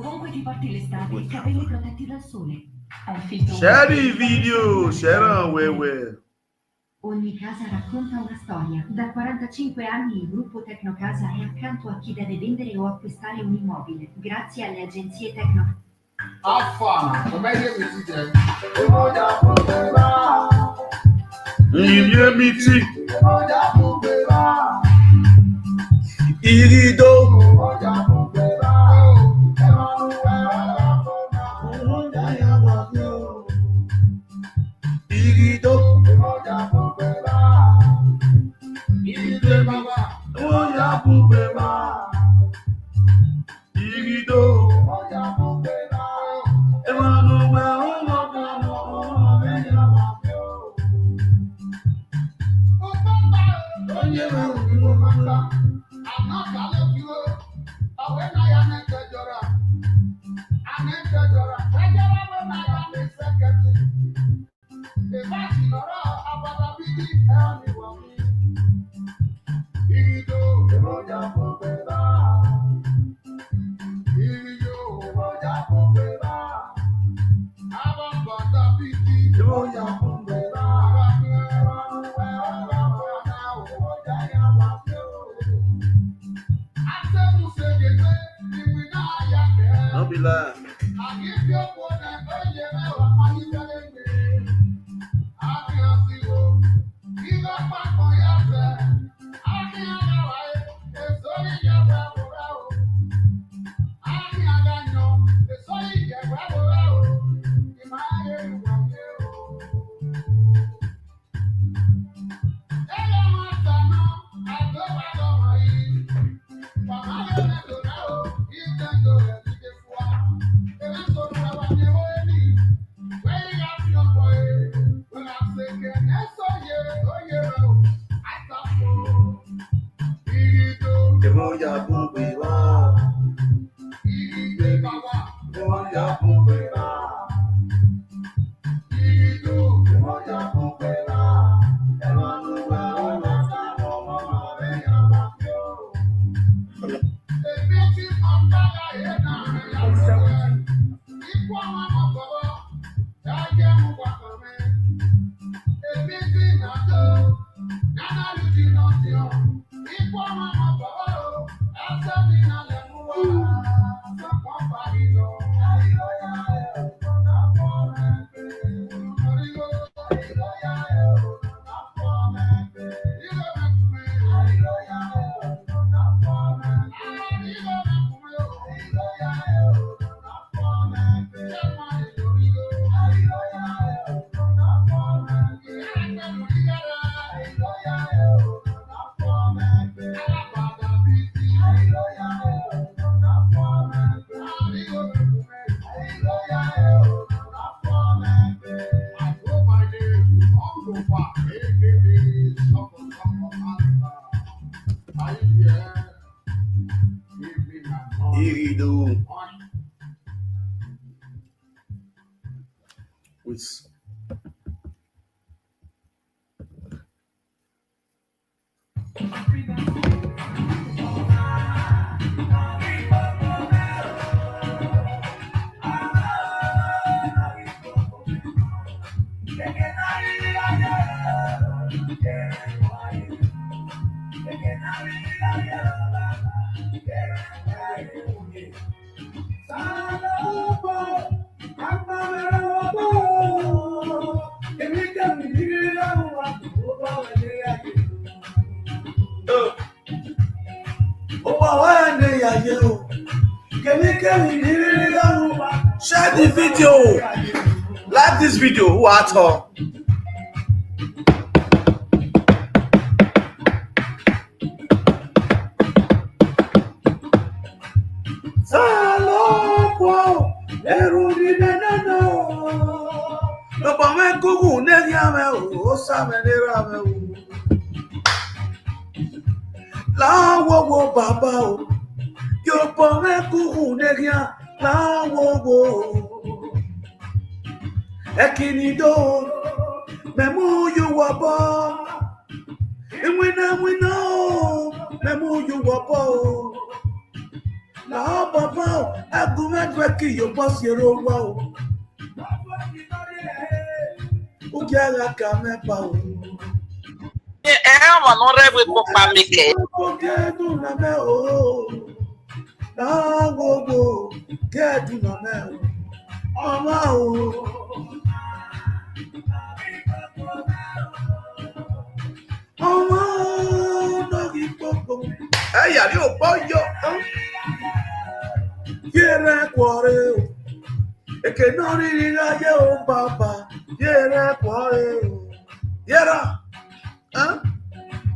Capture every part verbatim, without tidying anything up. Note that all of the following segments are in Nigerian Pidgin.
Ovunque ti porti l'estate, capelli protetti dal sole. Hai il filtro Share il video, share on, well, well. Ogni casa racconta una storia. Da quarantacinque anni il gruppo Tecnocasa è accanto a chi deve vendere o acquistare un immobile, grazie alle agenzie Tecno. How far now? Come I dey with you there? Ilé mi ti. Irido. Irido. Irido. No be lie. Irido. With Share the video. Like this video. What? Salokwo, erudi neneno. Lọ́pọ̀ mẹ́kúrú nẹ́rí àmẹ́ o, ó sàmẹ́ nẹ́rí àmẹ́ o. Láwọ̀ wo bàbá o, yóò pọ̀ mẹ́kúrú nẹ́rí à, láwọ̀ wo. Ekinido, memu yuwabo. Imwina mwino, memu yuwabo. La baba, Agumedweki yo boss yero wa o. Ugiaga ka me pa o. Eh, eh, one honorable for public. Oge du na me o. Na wo wo ke du na me o. Ọmọ o. Ọmọ o, no gi popo. Ẹ yà rí òpó yọ. Yẹrẹ kwọrẹ o. Eke náà rí rí ayé o bàbá. Yẹrẹ kwọrẹ o. Yẹra.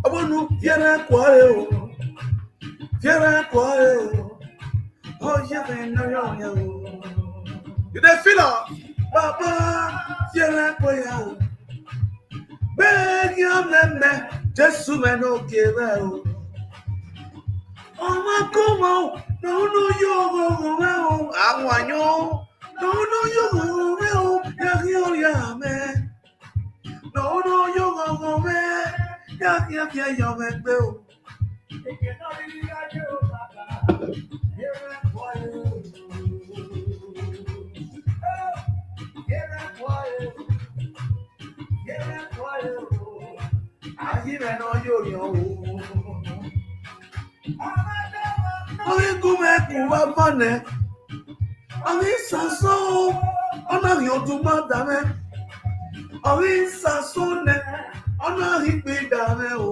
Ọmọnù yẹrẹ kwọrẹ o. Yẹrẹ kwọrẹ o. Oh, yẹrẹ náà yọ yẹ o. You dey feel am? Bàbá yẹrẹ kwọrẹ o. Bẹ́ẹ̀ ni a mẹ́mẹ́, Jésù mẹ́nu òkè rẹ̀ o. Ọmọ kò mọ̀, lòun ló yọ ọ̀rọ̀ rẹ̀ o. Àwọn àyàn, lòun ló yọ ọ̀rọ̀ rẹ̀ o. Yàrá ọ̀yà mẹ́. Lòun ló yọ ọ̀rọ̀ rẹ̀. Yàrá yàrá yọ̀ mẹ́ gbé o. Orí gúnmẹ́kùn wá bọ̀nẹ̀, orí sàṣọ, ọ̀nà yóò tún má dà mẹ́, orí sàṣọ nẹ, ọ̀nà ìgbé dà mẹ́ o.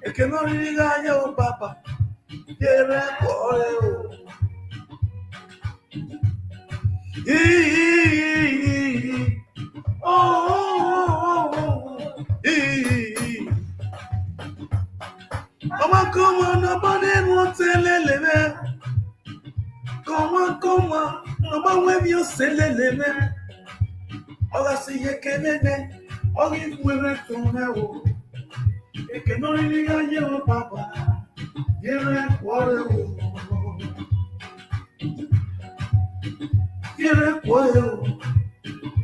Èké náà rí ráyé o bàbá, yẹrẹ kọ́ ẹ o. Ọmọ kọmọ nọmọ nínú tẹlẹlẹ mẹ. Kọmọ kọmọ nọmọ wẹmi ọsẹlẹlẹ mẹ. Ọgá sí yẹ kẹmẹ mẹ. Ọgá ìwé rẹ tó mẹ o. Èké náà rí ayé o bàbá. Yẹrẹ kọ́ ẹ o. Yẹrẹ kọ́ ẹ o.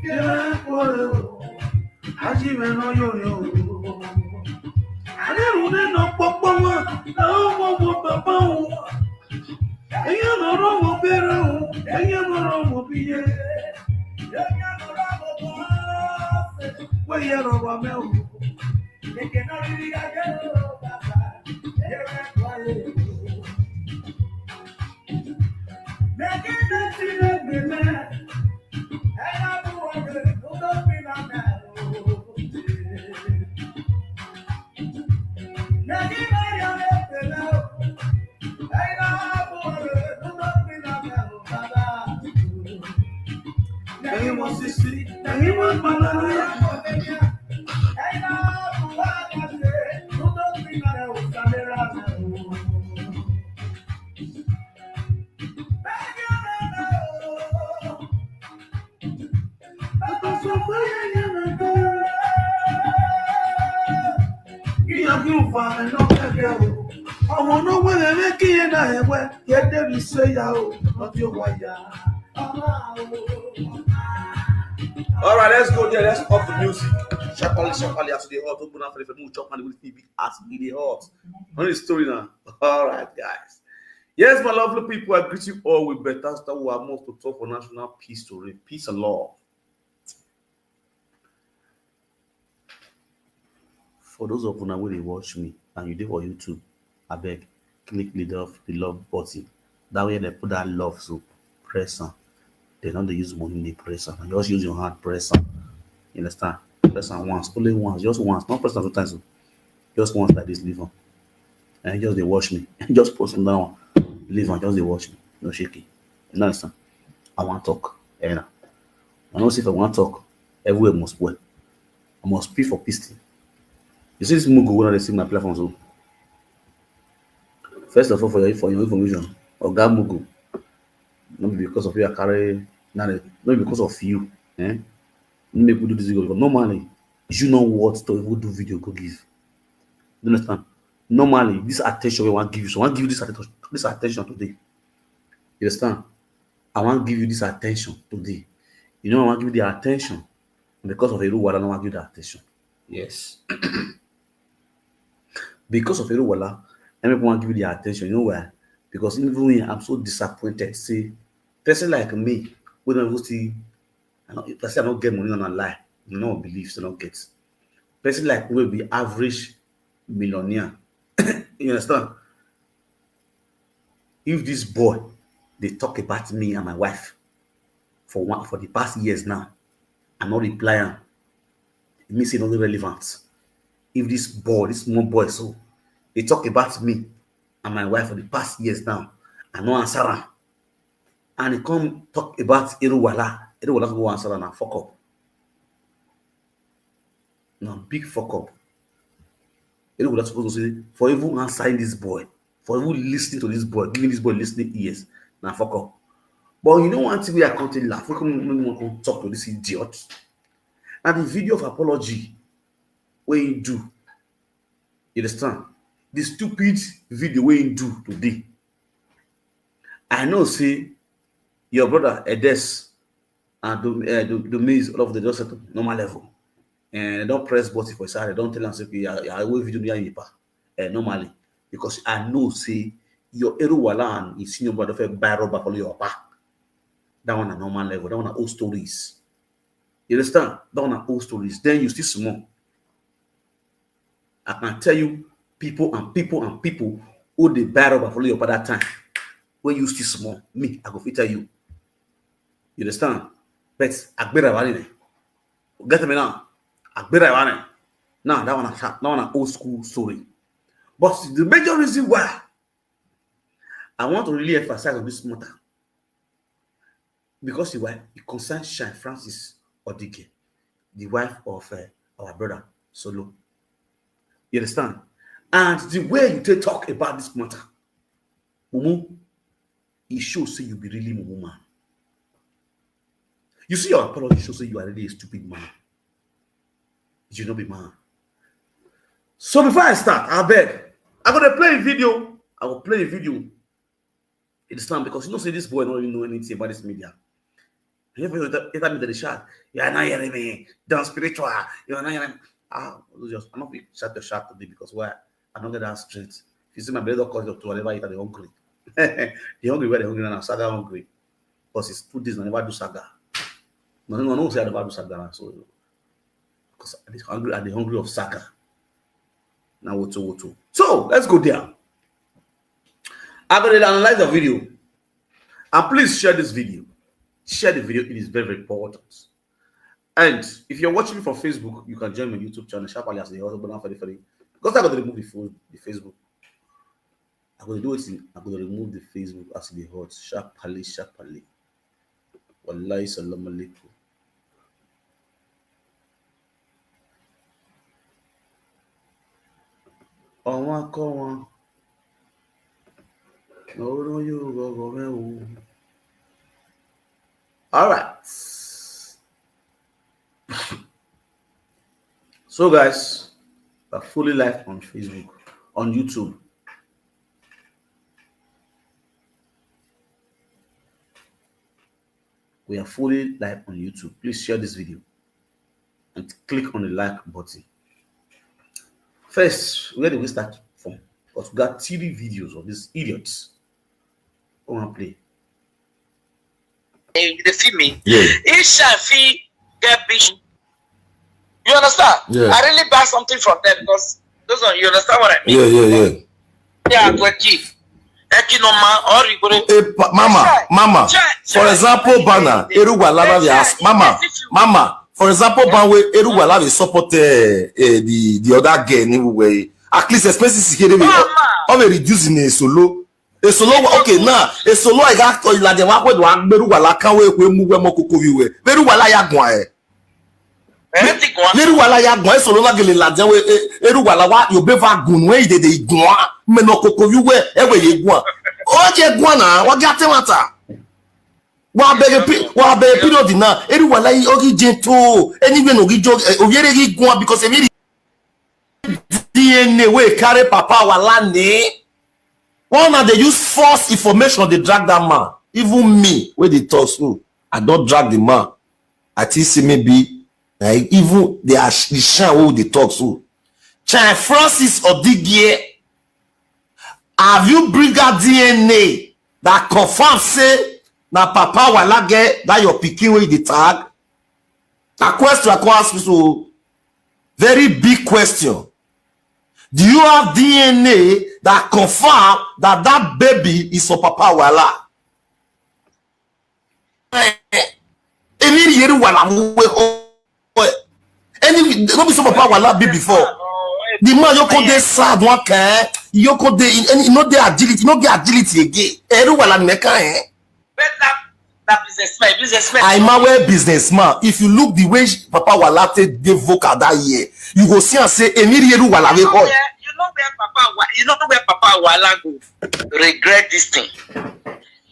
Yẹrẹ kọ́ ẹ o. Ají mẹ́nu yóò yọ o. Àlẹ́rù nínú pọ́pọ́ wọn, làwọn ọmọ ọmọ bàbá wọn. Ẹ̀yin lọ́rọ̀ wọn bẹ̀rẹ̀ o, ẹ̀yin lọ́rọ̀ wọn bí yẹ. Wọ́n yẹ rọ̀rọ̀ mẹ́ o. Ọmọ náà wẹ̀rẹ̀ rẹ̀ kí yẹn náà ẹ̀wẹ̀ yẹ débi ṣe ya o, ọdí ó wá ya. All right, let's go there. Let's up the music. Sharply, sharply, as they hot. Open up for the chop and with T V as it hot. On the story now. All right, guys. Yes, my lovely people, I greet you all with better stuff. We are most to talk for national peace story. Peace and love. For those of una wey dey watch me and you dey for YouTube, abeg click the love, the love button. That way they put that love, so press am. They don't dey use money, they press am. Just use your hand, press am. You understand? Press am once, only once, just once. Not press am two times. Oh. Just once like this, leave am. And just dey watch me. Just press am down. Leave am, just dey watch me. No shaking. You understand? I wan talk. Yeah, I know say if I wan talk, everywhere must spoil. I must pee for piston. You see this mugu wey I dey see my platform so. First of all, for your for your information, Oga Mugu, not be because of you I carry, not be because of you, eh? Make we do this video because normally you know what to even do video go give. You understand? Normally, this attention we want give you, so I want give you this attention, this attention today. You understand? I want give you this attention today. You know, I want give you the attention because of Eruwala. I want give you the attention. Yes. Because of Eruwala, everyone want give you the attention. You know why? Because even me, I'm so disappointed. See, person like me, we don't even see, I don't, I say I don't get money on a lie. You know, beliefs I don't get. Person like me will be average millionaire. You understand? If this boy, they talk about me and my wife for one, for the past years now, I not reply am. It means it's not relevant. If this boy, this small boy, so they talk about me and my wife for the past years now, I no answer am. And he come talk about Eruwala. Eruwala go answer am and fuck up. Now big fuck up. Eruwala supposed to say for even answering this boy, for even listening to this boy, giving this boy listening ears, now fuck up. But you know one thing we are counting laugh. We come, we come talk to this idiot. Now the video of apology where you do, you understand? The stupid video where you do today. I know say your brother Edes and the uh, the, the maze all of the just settle normal level. And they don't press button for side. They don't tell us okay, I will video me uh, normally. Because I know say your Eruwala and his senior brother fẹ́ buy rubber for your back. That one a normal level. That one are old stories. You understand? That one are old stories. Then you still small. I can tell you people and people and people who they buy rubber for your father time. When you still small, me, I go fit tell you. You understand? But I better about it. Get me now. I better about it. Now that one a that one a old school story. But the major reason why I want to really emphasize on this matter because it, it concerns Shine Francis Odige, the wife of uh, our brother Solo. You understand? And the way you take talk about this matter, Mumu, it shows say you be really Mumu man. You see your apology shows say you are really a stupid man. You not be man. So before I start, I beg. I'm gonna play a video. I will play a video. It's time because you know say this boy don't even know anything about this media. Every time they shout, you are not hearing me. Don't spiritual. You are not hearing. Ah, just I'm not shut the shot today because why? I don't get that strength. If you see my brother cause you to whatever you are hungry. The hungry where the hungry now saga hungry. Because it's two days I never do saga. No, no, no, say I never do saga. So because I hungry, I hungry of saga. Now what to what to. So let's go there. I'm gonna analyze the video. And please share this video. Share the video, it is very, very important. And if you're watching me from Facebook, you can join my YouTube channel, Sharp Alias the Husband Freddy Freddy. Because I got to remove the phone, the Facebook. I got to do it. I got to remove the Facebook as the hot. Sharp Ali, Sharp Ali. Wallahi, salam alaikum. Ọnwa kọnwa. N'ọrụ yóò gọgọ mẹ́wù. All right. So guys, we're fully live on Facebook, on YouTube. We are fully live on YouTube. Please share this video and click on the like button. First, where do we start from? Because we got three videos of these idiots. Come and play. Hey, you dey feel me? Yeah. If Shafi get bitch, you understand? Yeah. I really buy something from them because those are, you understand what I mean? Yeah, yeah, yeah. Yeah, go give. Ekinoma or Igbo. Eh, pa- mama, mama. Chai, For chai. example, Bana, Eruwa Lava dey ask, mama, mama. For example, Banwe Eruwa Lava dey support uh, uh, the the other girl anyway. At least expenses here we Mama. Of a reducing a solo. A solo okay now. A solo I got to la de wa kwe do agberu wa la kan we kwe mu we mo koko wi we. Beru wa la ya gwan e. Everything go on. Neru wala ya gwan e solo na gele la de we e- eru wala wa yo be va gun we de de gwan. Me no koko wi we e we ye gwan. O je gwan na wa ga te mata. Wa be pi wa be pi no di na. Eru wala yi o gi je to. Anyway no gi jo o yere gi gwan because e mi D N A wey carry papa wala name. One na dey use false information dey drag that man. Even me wey dey talk so, I don drag the man. I think say maybe na even the ash- the shine wey we dey talk so. Chai Francis Odigie, Have you bring out D N A that confirm say na Papa Wala get that your pikin wey you dey tag? Na question I come ask you so. Very big question. Do you have D N A that confirm that that baby is for Papa Wala? Any yeri wala we ho. Any no be so Papa Wala be before. The man you come dey sad one kind. You come dey in any no dey agility, no get agility again. Eru wala neka eh. Better that businessman, businessman. I'm a well businessman. If you look the way Papa Wala take dey vocal that year, you go see and say any yeri wala we ho. You know where Papa Wa- you know where Papa Wala go regret this thing.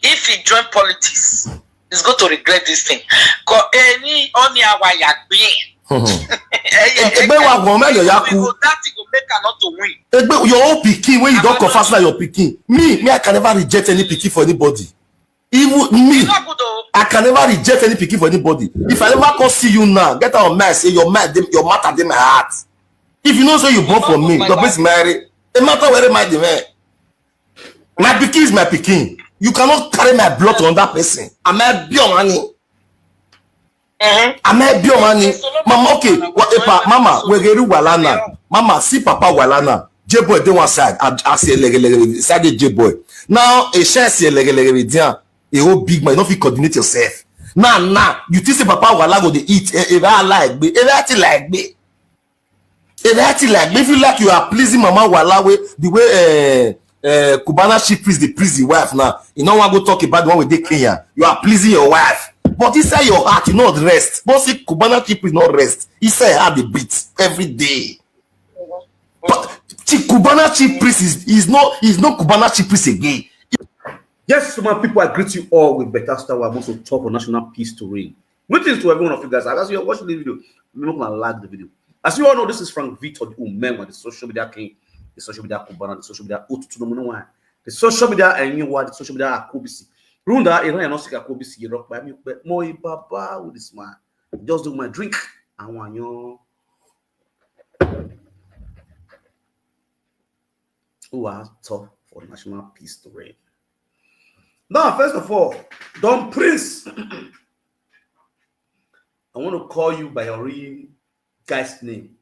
If he join politics, he's going to regret this thing. Cause any only our yagbe. Egbe wa gan mẹ́lẹ̀ ya kú. That thing go make her not to win. Egbe your own pikin wey you don confess na your pikin. Me, me I can never reject any pikin for anybody. Even me, It's not good though. I can never reject any pikin for anybody. If I ever come see you now, get out of mind say your mind, dey- your matter dey my heart. If you know say you born for me, your base marry. A matter where my the man. My pikin is my pikin. You cannot carry my blood to another person. Am I pure money? Uh-huh. Am I pure money? Mama, okay. What epa, mama, we get wala na. Mama, see Papa Wala na. J boy dey one side. I, I say lege lege side J boy. Now a share say lege lege with there. A whole big man, you no fit coordinate yourself. Now, now you think say Papa Wala go dey eat? Eh, eh, I like be, eh, I like be. If that thing like if you like you are pleasing Mama Wala way the way uh, uh, Cubana chief priest dey please the wife now. You know one go talk about the one with the Kenya. You are pleasing your wife, but inside your heart you not rest. But see Cubana chief priest not rest. Inside her the beat every day. But see, Cubana chief priest is is not is not Cubana chief priest again. Yes, so my people, I greet you all with better star. I want to talk on national peace to reign. Greetings to every one of you guys. As you are watching the video, remember to like the video. As you all know, this is Frank Victor, the Umema, the social media king, the social media Cubana, the social media Ututu, no, no, no, the social media and you are the social media Akobisi. Runda, you know, you're not sick Akobisi, you're rock by me, but more Baba with this man. Just do my drink. I want you. Who are top for national peace to reign. Now, first of all, Don Prince, I want to call you by your real guy's name.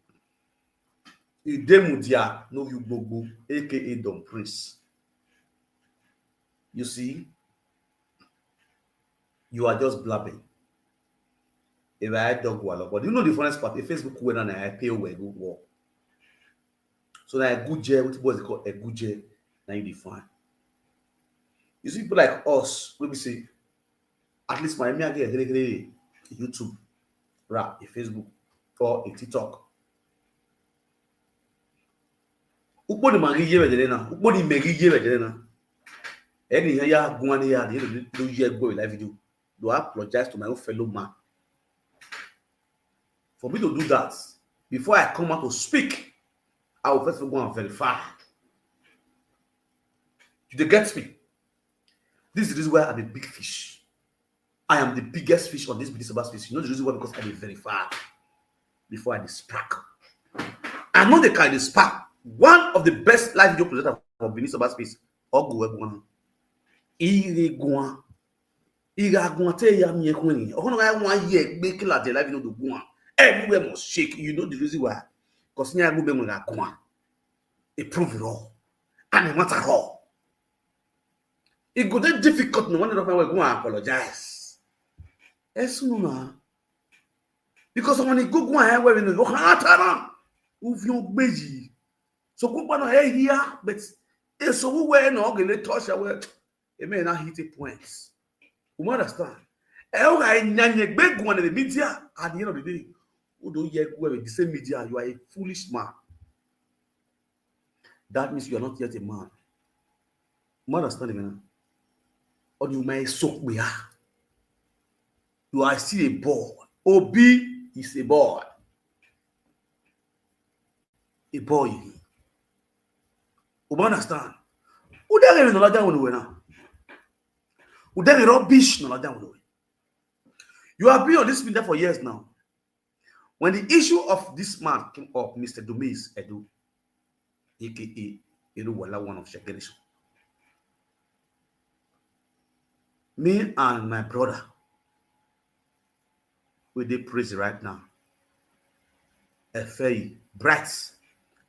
Idemudia no you gbogbo, A K A Don Prince. You see, you are just blabbing. If I dog wala, but you know the funniest part, if Facebook went on, I pay where go war. So now a good jail, what boys they call a good jail, now you define. You see people like us, we be say, at least my me I get a YouTube, rap, a Facebook, or a TikTok. Ukpo ni magi yebe dele na, ukpo ni megi yebe dele na. Any ya guani ya, you know, do ye go live video. Do I apologize to my own fellow man? For me to do that, before I come out to speak, I will first of all go and verify. You dey get me? This is the reason why I'm a big fish. I am the biggest fish on this Bidisaba space. You know the reason why? Because I dey verify before I dey spark. I know they can dey spark. One of the best live video presenter for Bidisaba space, Ogu Eguan. Ire Guan. Ire Guan te ya mi ekun ni. Okono ga wan ye gbe kila de live video do Guan. Everywhere must shake. You know the reason why? Because ni agu be mo ga Guan. It prove it all. And it matter all. It go dey difficult no one of my go and apologize. Esunu na. Because when you go go ahead where you know you can't turn on. Uvion gbeji. So go no here, but it's so who were no get touch away. It may not hit a point. You understand? Ewa nyanye gbe go on the media at the end of the day. Who don't yet go with the same media? You are a foolish man. That means you are not yet a man. You understand me now? Or you may soak we are. You are still a boy. Obi is a boy. A boy. You understand? Who dey even know that one now? Who dey rubbish no that one? You have been on this media for years now. When the issue of this man came up, Mister Dumis Edu, A K A Edu Wala, one of your generation, Me and my brother, we dey prison right now. Efeyi, Bright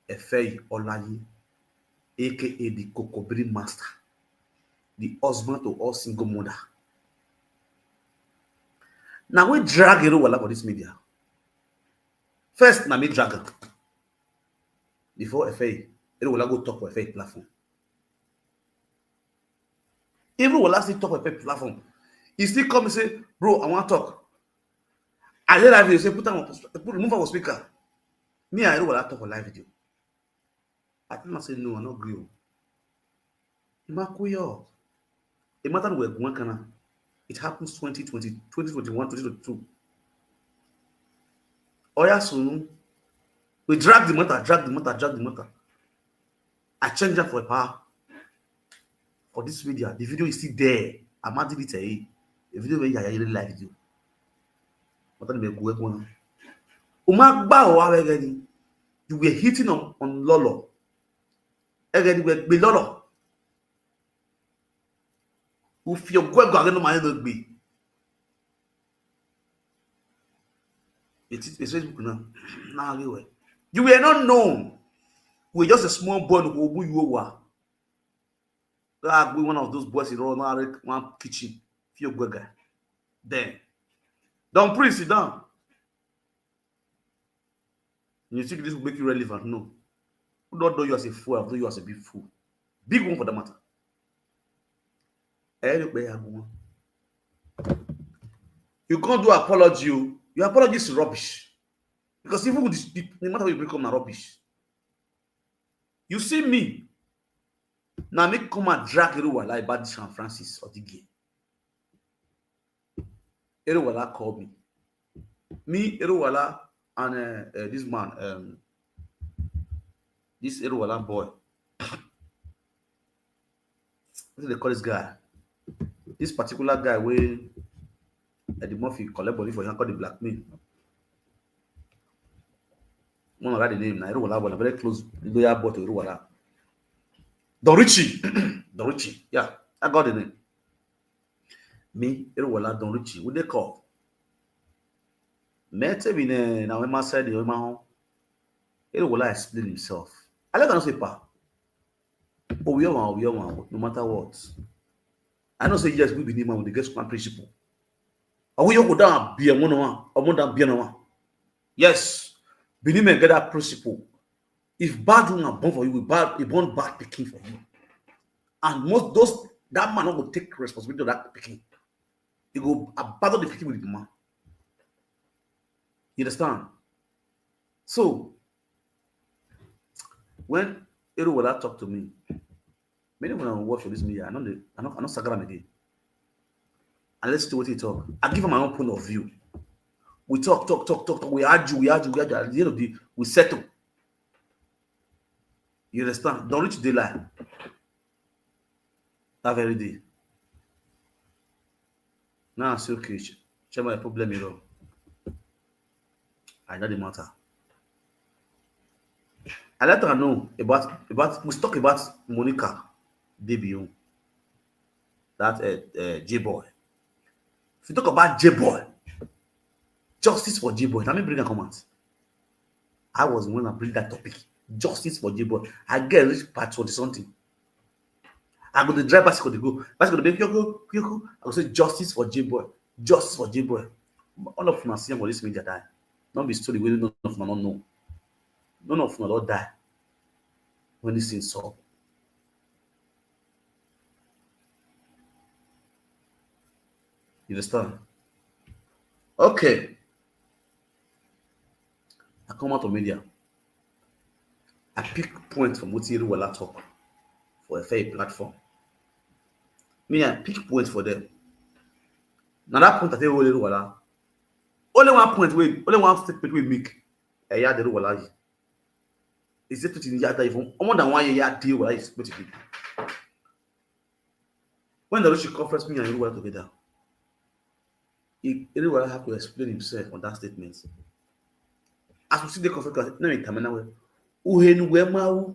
Efeyi Olayi, A K A the Kokobiri Master, the husband to all single mother. Now we drag Ero Wala for this media. First, na me drag am. Before Efeyi, Ero Wala go talk for Efeyi platform. Even Wala still talk for Efeyi platform. He still come and say, "Bro, I want talk." I dey live video, say, "Put am on, put, remove am for speaker." Me and Ero Wala talk for live video. I tell am say, "No, I no gree o." Imakuyo. A matter we gwan kana. It happens twenty twenty, twenty twenty-one, twenty twenty-two. Oya sunu. We drag the matter, drag the matter, drag the matter. I change that for a power. For this media, the video is still there. I'm not deleting it. The video wey yaya really like you. What are you going on? Uma gba o wa wege ni. You were hitting on, on Lolo. Ege ni we gbe Lolo. Ufi ogwe go age no ma no gbe. It is, it's Facebook now. Now you were. You were not known. We were just a small boy who you were. Like we one of those boys in one kitchen. Few good guy. Then, Don Prince, sit down. You think this will make you relevant? No. Who don't know you as a fool, I know you as a big fool. Big one for the matter. Eh, look where you go. You can't do apology. Your apology is rubbish. Because even with this, the, the matter you bring come na rubbish. You see me, now me come and drag Ero Wala about this San Francis or the game. Ero Wala called me. Me, Ero Wala, and uh, uh, this man, um, this Ero Wala boy. What do they call this guy? This particular guy wey Eddie Murphy collect body for him, call the black man. One of the name now, Ero Wala, very close loyal boy to Ero Wala. Don Richie. Don Richie. Yeah, I got the name. Me, Ero Wala, Don Richie. What they call? Me tell me na when my side the my home. Ero Wala explain himself. I like to say pa. Oh, we are one, we are one, no matter what. I know say yes, we be name we dey get one principle. Are we go down be a one one, or more than be a one? Yes, Benin men get that principle. If bad woman born for you, we bad, he born bad picking for you. And most those that man not go take responsibility of that picking. He go abandon the picking with the man. You understand? So when Ero Wala talk to me, many when I watch for this media, I know the I know I know Sagram again. And let's see what he talk. I give him my own point of view. We talk, talk, talk, talk, talk. We argue, we argue, we argue. At the end of the day, we settle. You understand? Don Richie dey lie. That very day. Now I say, okay, share my problem, you know. I know the matter. I let her know about about we talk about Monica Debion. That uh, uh, J boy. If you talk about J boy, justice for J boy. Let me bring a comment. I was the one that bring that topic. Justice for J boy. I get rich part for the something. I go the drive bicycle to go. Bicycle to make yoko yoko. I go say justice for J boy. Justice for J boy. All of una see am for this media die. Not be story wey none of una no know. None of una don die when this thing sup. You understand? Okay. I come out of media. I pick point from what Ero Wala talk for a fair platform. Me, I pick point for them. Now that point I tell Ero Wala. Only one point we, only one statement we make. I had Ero Wala. Is it to the other even more than one year deal what I expected? When the Richie conference me and Ero Wala together, he, Ero Wala have to explain himself on that statement. As we see the conference, now in Tamina, who he knew where ma who,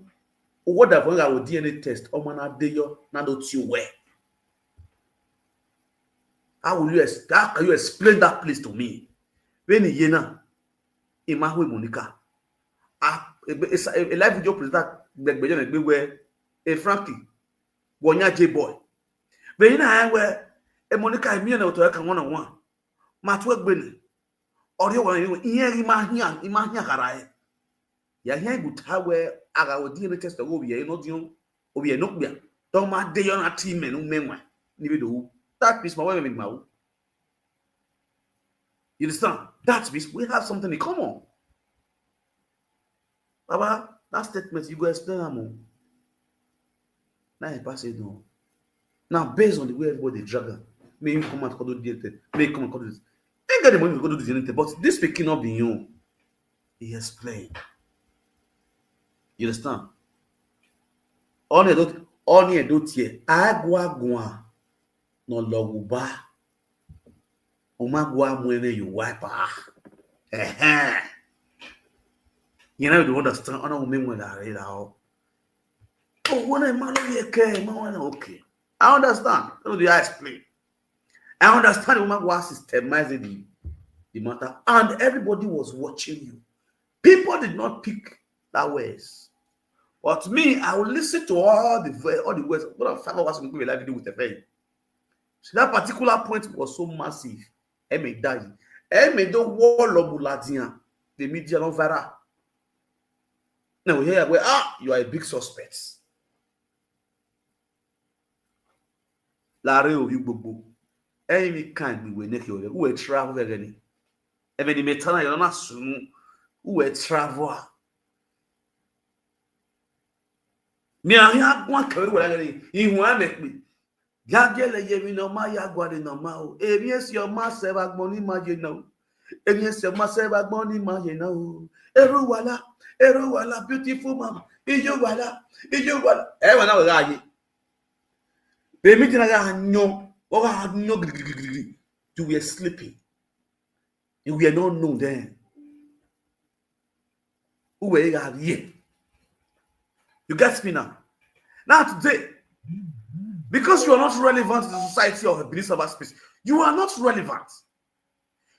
what the one our D N A test, or man, I dey your, now don't you wear. How will you ex-, how can you explain that place to me? When he na, Imahwe Monica, a, a, a, a live video presenter, Gbegbejo na Gbegbe, a Frankie, Wonya J Boy. When he na, where a Monica, me and Otoya can one on one. Matwe Gbene, or you want to hear Imahia, Imahia Karae. Ya here good how where aga wo D N A test go be no dio, obi no be. Don't ma dey on a team men, men. Ni be do. That is my way, my. You understand? That means we have something in common. Baba, that statement, you go explain am o. Now I pass it down. Now, based on the way everybody dey drag am, make him come out, come do D N A test, make him come out, come do this. He get the money to go do the D N A test, but this pikin no be him own. He explain. You understand? Only don't, only don't hear. Agwa gwa. No loguba. Uma gwa mwene you wipe ah. Eh eh. You know, you understand? I don't mean when I read out. Oh, when I man, okay, man, okay. I understand. You know, the I explain. I understand the woman was systemizing the, the matter, and everybody was watching you. People did not pick that words. But me, I will listen to all the vo-, all the words. What a five hours we go live video with a friend. So that particular point was so massive. Eme die. Eme do wall of Buladian. The media no viral. Now we hear, well, ah, you are a big suspect. Lare o, you gbogbo. Any kind we will make you. Who will travel again? Even the metana, you're not soon. Who will travel? Me, I have one career where I, in one make me. Yagele yemi no ma, yagwade no ma o. Emi esi o ma se ba gbon ni ma ye na o. Emi esi o ma se ba gbon ni ma ye na o. Eru wala, eru wala, beautiful mama. Iyo wala, iyo wala. Eh, wala wa ye. Be mi jina ga nyo, o ga nyo gidigidi. You were sleeping. You were not known then. Who were you here? You get me now? Now today, because you are not relevant to the society of a Benin Sabbath space, you are not relevant.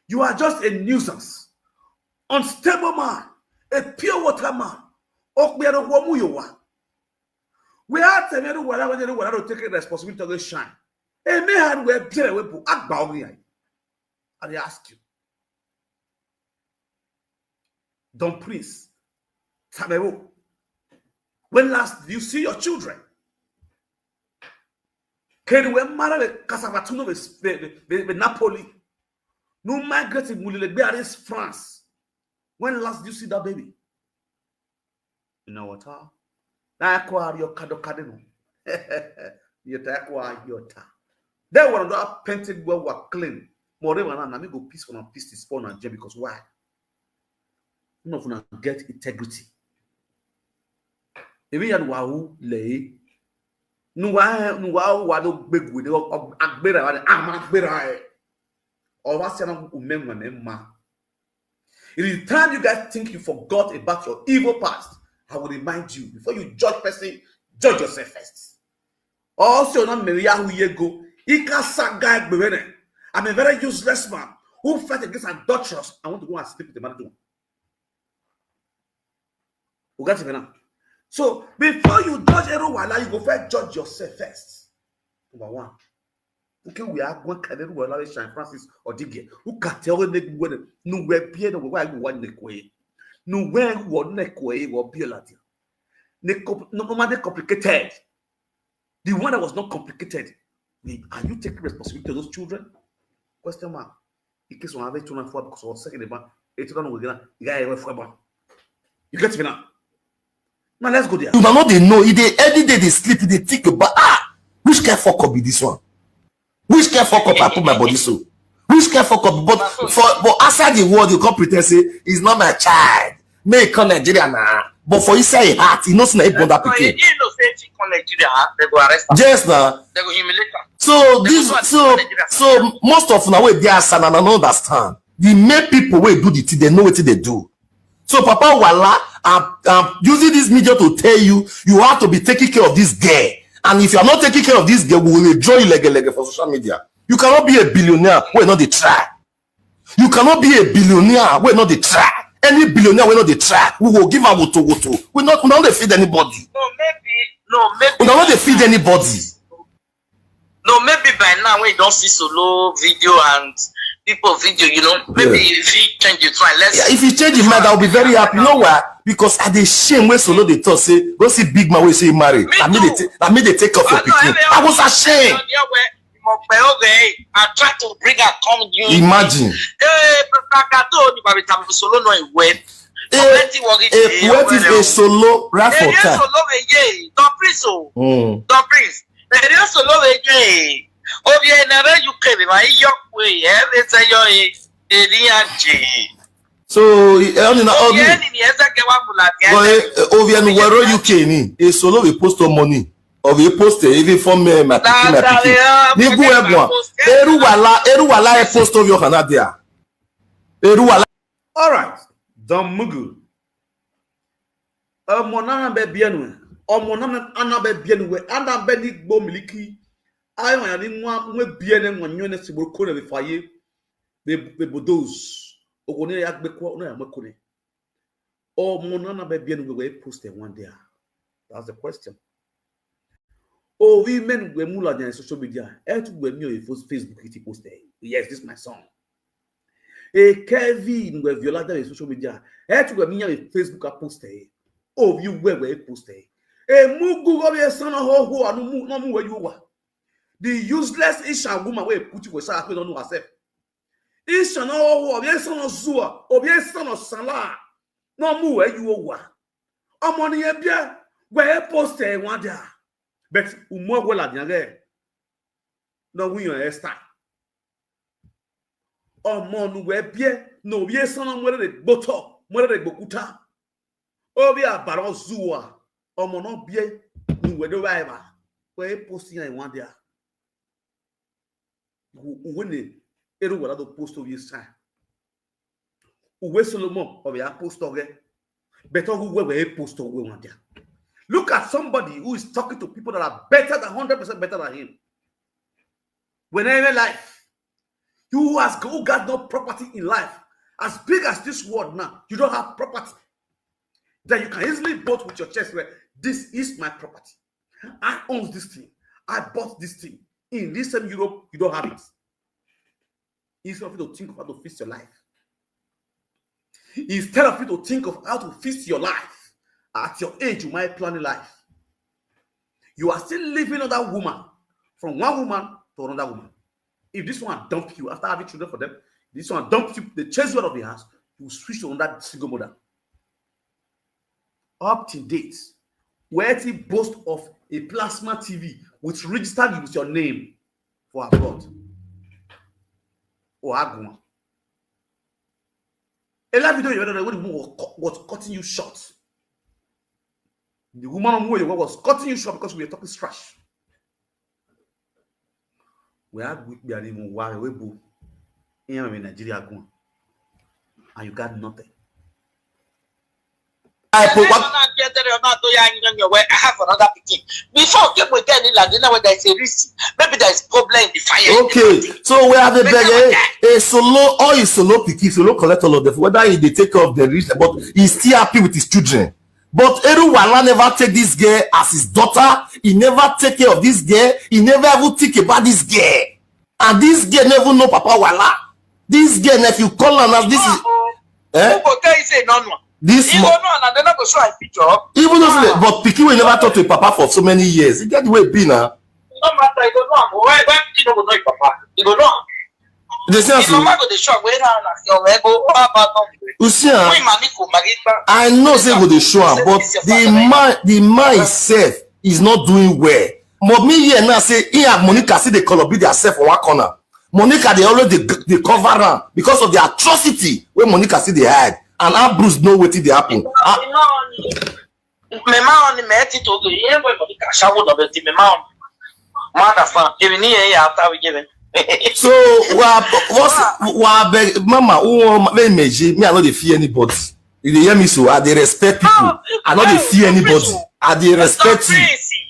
You are just a nuisance, unstable man, a pure water man. Okpero womu yowa. We are telling you whatever, whatever to take responsibility to shine. A man had we be we bu agba ogi. I dey ask you. Don Prince, Tamewo, when last did you see your children? Can we marry the Casavatuno with, with, with Napoli? No migrating Mulile Bearis France. When last did you see that baby? You know what? Huh? Na ko ari o kado kado no. You ta ko ari o ta. They were not painted well, were clean. Moreover, now, now me go piece one and piece this pawn and gem because why? None of una get integrity. If you had wahoo lay, no why, no why, why no big with the agbera, I'm agbera. Or what's your name, ma? It is time you guys think you forgot about your evil past. I will remind you, before you judge person, judge yourself first. Also, not Maria Huyego, Ika Sagai Bewene. I'm a very useless man who fight against adulterers. I want to go and sleep with the man too. You got it now? So, before you judge Eru Wala, you go first judge yourself first. Number one. Nke we are going to Eru Wala, Shine Francis Odige. Who can tell when they go, no, where Pierre, no, where you want to go. No, where you want to go, what be like. No, no, man, they complicated. The one that was not complicated. Are you taking responsibility of those children? Question mark. In case one have two and four because I was second the man, eight and we gonna guy away for a man. You get me now? Now let's go there. You know they know. If they every day they sleep, they think about, ah, which kind fuck up be this one? Which kind fuck up I put my body so? Which kind fuck up? But for, but outside the world, you come pretend say it's not my child. May come Nigeria now. But for inside a heart, he knows na born that pikin. He know say she come Nigeria, they go arrest her. Yes, now. They go humiliate her. So this, so, so most of now wey dey outside, and I no understand. The main people wey do the thing, they know what they do. So Papa Wala, I'm, I'm using this media to tell you, you have to be taking care of this girl. And if you are not taking care of this girl, we will draw you lege lege for social media. You cannot be a billionaire wey no dey try. You cannot be a billionaire wey no dey try. Any billionaire wey no dey try, we go give am woto woto. We no, we no dey feed anybody. No, maybe, no, maybe. We no dey feed anybody. No, maybe by now when you don see Solo video and people video, you know, maybe Yeah. you fit change your mind. Let's Yeah, if you change your mind, I'll be very happy. You know why? Because I dey shame when Solo dey talk say, "Go see big man wey say he marry." Me I mean, they too. take, I mean, they take off your pikin. I was ashamed. I try to bring her come you. Imagine. Eh, Brakato ni Babi Tamu Solo no iwe. Eh, eh, what if a Solo right for time? Solo ye. Don't please, oh. Mm. Don't please. Eri Solo ye. Obi na re U K be ma yo kwe e be se yo e. Eri anje. So, eh, only na Obi only. Ni esa ke wa bula ke. But eh, eh, Obi and Wero U K ni. A Solo we post on money. Or we post eh, even from me, my pikin, my pikin. Ni gu egwa. Eruwala, Eruwala e post of your Canada. Eruwala. All right, Don Mugu. Ọmọ nana bẹ bienu, ọmọ nana ana bẹ bienu we, ana bẹ ni gbo miliki. Ayo ya ni nwa nwe biene nwa nyone si boro kone be faye. Be be bodos. Ogo ni ya gbe kwa na ya mwe kone. Ọmọ nana bẹ bienu we we post e one day. That's the question. Oh, we men we mula on social media. E tu we mi o Facebook iti post e. Yes, this is my song. E Kevin we viola de social media. E tu we mi ya Facebook a post e. Oh, you we we post e. E mugu go be sana ho ho anu mu no mu we you wa. The useless Isha woman we put you we sa pe no herself. Isha no ho ho be sana zua, o be sana sala. No mu we you wa. Ọmọ ni ye bie we post e one day. But umo we la diange. No we your Esther. Ọmọ nu we bie no we sana mo le gboto, mo le gbokuta. Obi abaro zua. Ọmọ no bie nu we do wa eba. We post e one day. Uwe ne Eruwala do post of your sign. Uwe Solomon of your post of it. Better who we we post of we one day. Look at somebody who is talking to people that are better than hundred percent better than him. Whenever life, you who has who got no property in life, as big as this world now, you don't have property. Then you can easily boast with your chest where this is my property. I own this thing. I bought this thing. In this same Europe, you don't have it. Instead of you to think of how to fix your life. Instead of you to think of how to fix your life, at your age, you might plan a life. You are still living under woman, from one woman to another woman. If this one dump you after having children for them, this one dump you, they chase you out of the house, you switch to another single mother. Up to date, where he boast of a plasma T V with registered with your name for abroad. Or Aguma. A live video you know when the woman was, cu- was cutting you short. The woman on who was cutting you short because we were talking trash. We had we are even why we boo. In Nigeria go. And you got nothing. I put what? I have another pikin. Before people tell me like now there is a risk. Maybe there is problem in the fire. Okay, so we have a beg eh, a Solo or a Solo pikin, Solo collect all of them. Whether he dey take care of the rich, but he's still happy with his children. But Eruwala never take this girl as his daughter. He never take care of this girl. He never even think about this girl. And this girl never know Papa Wala. This girl, if you call her now, this is eh? Who go tell you say no no? This You mo- go know and they not go show a picture. Even though say, but pikin will never talk to him papa for so many years. He get the way it be now. No matter, you go know. Why why you no go know your papa? You go know. They say Your so. Mama go dey shock. Where now? Your ego. What about no? You see, ah, Why money go marry? I know say go dey show am, but the man, the man himself is not doing well. But me here now say he and Monica see they collaborate themselves for one corner. Monica they always dey, dey cover am because of the atrocity wey Monica see dey hide, and how Bruce know wetin dey happen. Ah, Mema on me ti to go. You ain't going for the cash. I would have been mema on. Mother fan. Even here, after we give it. So wa what's wa beg mama who wan make me je me I no dey fear anybody. You dey hear me so I dey respect people. I no dey fear anybody. I dey respect you.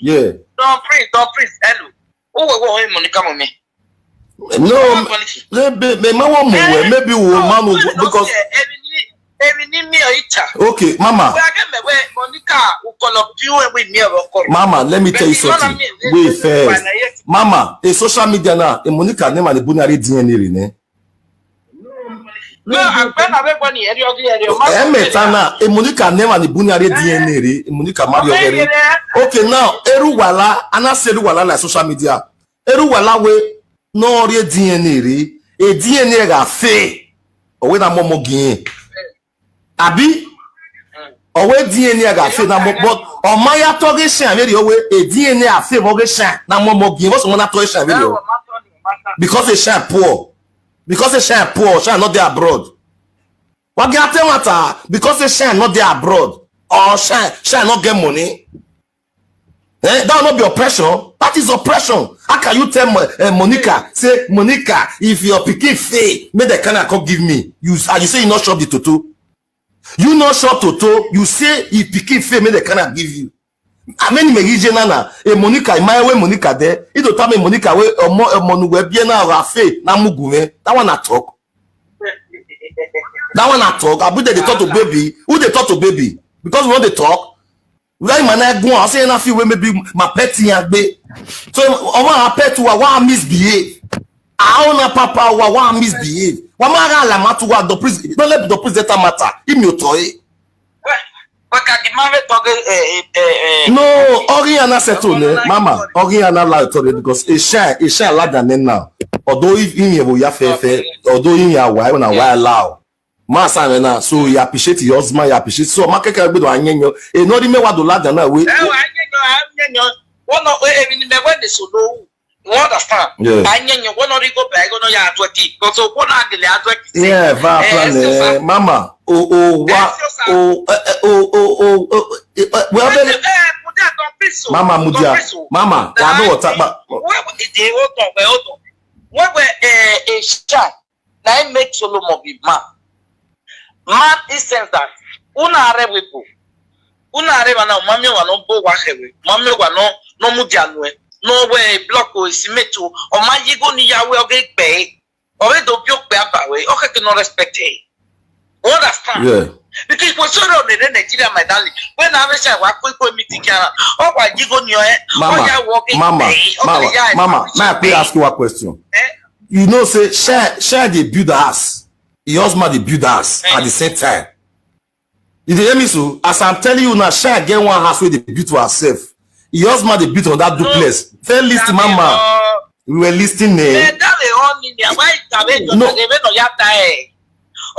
Yeah. Don't please, don't please. Hello. Who will go home money come on me? No, maybe, maybe, maybe we will man will go because Emi ni mi o icha. Okay, mama. Where I get me where Monica will call up you and with me or call. Mama, let me tell you something. Wait first. Mama, a social media now, a Monica name and a Bunari D N A, ne? No, I'm going to make money. Eri ogi eri o ma. Emeta na, a Monica name and a Bunari D N A, re, a Monica Mario Gere. Okay, now, Eruwala, and I say Eruwala like social media. Eruwala we no re D N A, re, a D N A ga fe. Owe na momo gin. Abi? Owe D N A ga fe na mo, but o ma ya to ge shan, very owe, a D N A a fe bo ge shan na momo gin. What's someone to shan, very? Because they shine poor. Because they shine poor, shine not there abroad. What get matter? Because they shine not there abroad. Or shine, shine not get money. Eh, that will not be oppression. That is oppression. How can you tell Mo- eh, Monica, say, Monica, if your pikin fail, make the kind come give me. You, and you say you not shop the toto. You not shop toto. You say if pikin fail, make the kind give you. I mean, me region na na. A Monica, my way Monica there. It don't tell me Monica way or more money we be na rafe na mugume. That one I talk. That one I talk. I put they talk to baby. Who they talk to baby? Because when they talk, where man I go and say nothing wey maybe my pet yagbe. So I want a pet who I want misbehave. I own a papa who I want misbehave. Why my la matu wa the priest? Don't let the priest that matter. Imi o toy. Waka di mame toge eh eh eh. No, Ori ana settle ne, mama. Ori ana la to because e shine, e shine la than now. Although if in here we ya fe fe, although in here why when I why allow. Masa na so you appreciate your husband, you appreciate so ma keke gbe do anyenyo. E no di me wa do la than now we. Eh wa anyenyo anyenyo. One of eh ni me when the solo. You understand? Yeah. Anyenyo one of go back go no ya atweki. Because one of the atweki. Yeah, va plan eh, mama. O o wa o eh, eh, o o o o eh, eh, well Eh, then eh, mudia don piso. Mama mudia, mama, I know what about. Where we dey hold on, we hold on. Where we eh eh shine. Na him make Solomon be man. Man in sense that una are we go. Una are wa na mami wa no bo wa hewe. Mami wa no no mudia no eh. No we block o simeto. O ma yigo ni ya we oge pe. O we do bi o pe aba we. O ke no respect e. You understand? Yeah. Because for so long in Nigeria, my darling, when I was a work with me, oh, why you go near? Mama, mama, mama, mama, may I please ask you a question? You know, say share share they build us. Your husband they build us at the same time. You dey hear me so? As I'm telling you now, share get one house where they build to herself. Your husband they build on that duplex. Then list mama. We were listing name. That they all need their wife. No, they may not yata eh.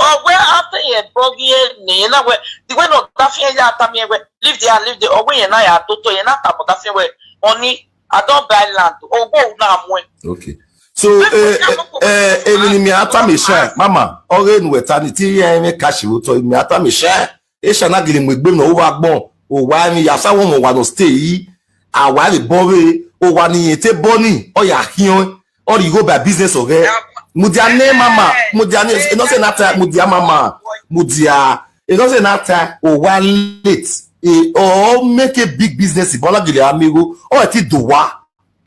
Oh, where after ye bogi eh, ni na we the way no that fear ya tami we leave there, leave the oh we na ya toto ye na tamo that fear we only I don't buy land. Oh, go na mwe. Okay. So eh eh eh emi ni mi ata mi shine, mama. Ore nu eternity ye me cash wo to mi ata mi shine. E shana gili mu egbe no wa gbon. O wa mi ya sa won wa no stay yi. A wa le bo we. O wa ni yen te bo ni. O ya hion. Or you go by business okay. Mudia name mama. Mudia name. You know say that time mudia mama. Mudia. You know say that time o wa late. E or make a big business. Bola gili amigo. Or ti do wa